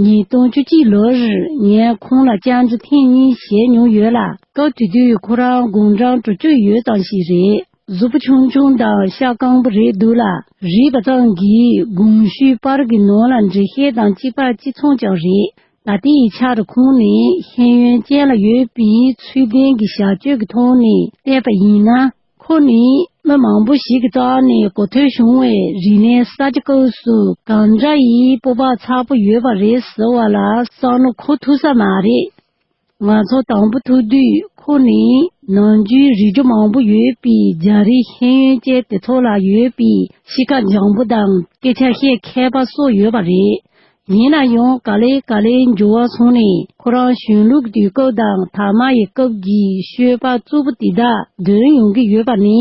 ཉིས་སྟོང་བཅུ་གཅིག་ལོར་ངས་ཁོང་ལ་བཅར་འདྲི་ཐེངས་གཉིས་བྱས་མྱོང་ཡོད་ལ། སྐབས་དེ་དུས་ཁོ་རང་དགུང་གྲངས་དྲུག་ཅུ་ཡོད་ཙམ་ཞིག་རེད། གཟུགས་པོ་ཆུང་ཆུང་དང་ཤ་སྐམ་པོ་རེད་འདུག་ལ། རིག་པ་ཙམ་གྱིས་གོང་ཞུས་པར་གྱི་ནང་ལ་འགྲེལ་བཤད་དང་གཅིག་པ་གཅིག་མཚུངས་ཀྱང་རེད། ད་ལྟའི་ཆར་ཁོང་ནི་ཤེས་ཡོན་ཅན་ལ་ཡོད་པའི་ཚུལ་ལྡན་གྱི་བྱ་སྤྱོད་ཀྱི་ཐོག་ནས་བལྟས་པ་ཡིན་ན། ཁོ་ནི་མི་མང་པོ་ཞིག་གི་རྩ་ནས་གོ་ཐོས་བྱུང་བའི་རིག་གནས་གསར་བརྗེ་སྐབས་སུ་གང་འདྲ་ཡི་སྤོབས་པ་ཚ་པོ་ཡོད་པ་རེད་ཟེར་བ་ལ་བསམ་བློ་འཁོར་ཐུབ་ས་མ་རེད། ང་ཚོ་དང་པོ་ཐུག་དུས་ཁོ་ནི་ནམ་རྒྱུན་རིག་རྒྱུ་མང་པོ་ཡོད་པའི་རྒྱ་རིགས་ཤེས་ཡོན་ཅན་དེ་ཚོ་ལ་ཡོད་པའི་གཤིས་ཀ་འཇམ་པོ་དང་སྐད་ཆ་བཤད་མཁས་པ་སོགས་ཡོད་པ་རེད། ཡིན་ན་ཡང་ག་ལེ་ག་ལེ་འགྱུར་བ་སོང་ནས། ཁོ་རང་གཞོན་ལུགས་དུས་སྐབས་དང་ཐ་མ་ཡི་སྐབས་ཀྱི་སྤྱོད་པ་རྩུབ་པོ་དེ་དག་འདོན་ཡོང་གི་ཡོད་པ་ནི།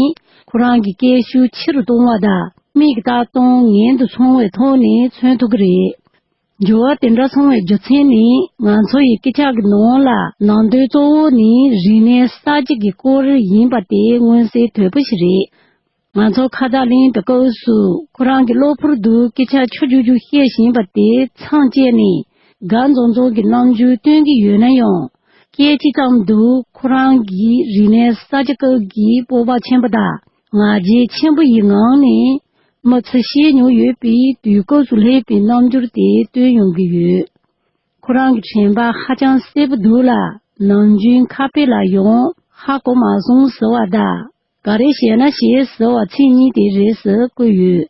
ཁོ་རང་གི་སྐད་ཤུགས་ཆེ་རུ་གཏོང་བ་དང་མིག་གི་ལྟ་སྟངས་ངན་དུ་སོང་བའི་ཐོག་ནས་མཚོན་ཐུབ་ཀྱི་རེད། འགྱུར་བ་དེ་འདྲ་སོང་བའི་རྒྱུ་མཚན་ནི། ང་ཚོ་ཡི་སྐད་ཆ་གི་ནང་ལ་ནང་དོན་གཙོ་བོ་ནི་རིག་གནས་གསར་བརྗེ་གི་སྐོར་ཡིན་པ་དེ་མངོན་གསལ་དོད་པོ་ཞིག་རེད། ང་ཚོ་ཁ་བརྡ་ལེན་པའི་སྐབས་སུ་ཁོ་རང་གི་གློ་བུར་དུ་སྐད་ཆ་ཆུང་ཆུང་ཆུང་བཤད་བཞིན་པ་དེ་མཚམས་བཅད་ནས། དགའ་འཛོམས་འཛོམས་ཀྱི་རྣམ་འགྱུར་སྟོན་གྱི་ཡོད་ན་ཡང་། སྐད་ཅིག་ཙམ་དུ་ཁོ་རང་གིས་རིག་གནས་གསར་བརྗེ་སྐབས་ཀྱི་སྤོབས་པ་ཆེན་པོ་དང་ང་རྒྱལ་ཆེན་པོ་ཡི་ངང་ནས། མི་ཚེ་ཤེས་མྱོང་ཡོད་པའི་དུས་སྐབས་སུ་སླེབས་པའི་རྣམ་འགྱུར་དེ་སྟོན་ཡོང་གི་ཡོད། ཁོ་རང་གི་དྲན་པ་ཧ་ཅང་གསལ་པོ་འདུག་ལ། ནམ་རྒྱུན་ཁ་དཔེ་ལ་ཡང་ཧ་གོ་མ་སོང་ཟེར་བ་དང་། ག་རེ་བྱས་ན་བྱས་ཟེར་བ་ཚིག་གཉིས་དེ་རེད་ཟེར་བཀོད་ཡོད།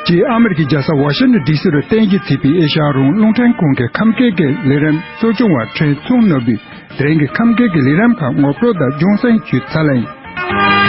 ཅེས་ཨ་མེ་རི་ཁའི་རྒྱལ་ས་ཝ་ཤིང་ཊོན་ཌི་སི་རུ་གཏན་འཁེལ་བྱས་པའི་ཨེ་ཤ་ཡ་རང་དབང་རླུང་འཕྲིན་ཁང་གི་ཁམས་སྐད་ཀྱི་ལས་རིམ་གཙོ་སྐྱོང་བ་ཁྲེན་ཚུང་ནོར་བུས། དེ་རིང་གི་ཁམས་སྐད་ཀྱི་ལས་རིམ་ཁག་ངོ་སྤྲོད་དང་རྒྱུན་གསན་ཞུས་ཚར་ལ་ཡིན།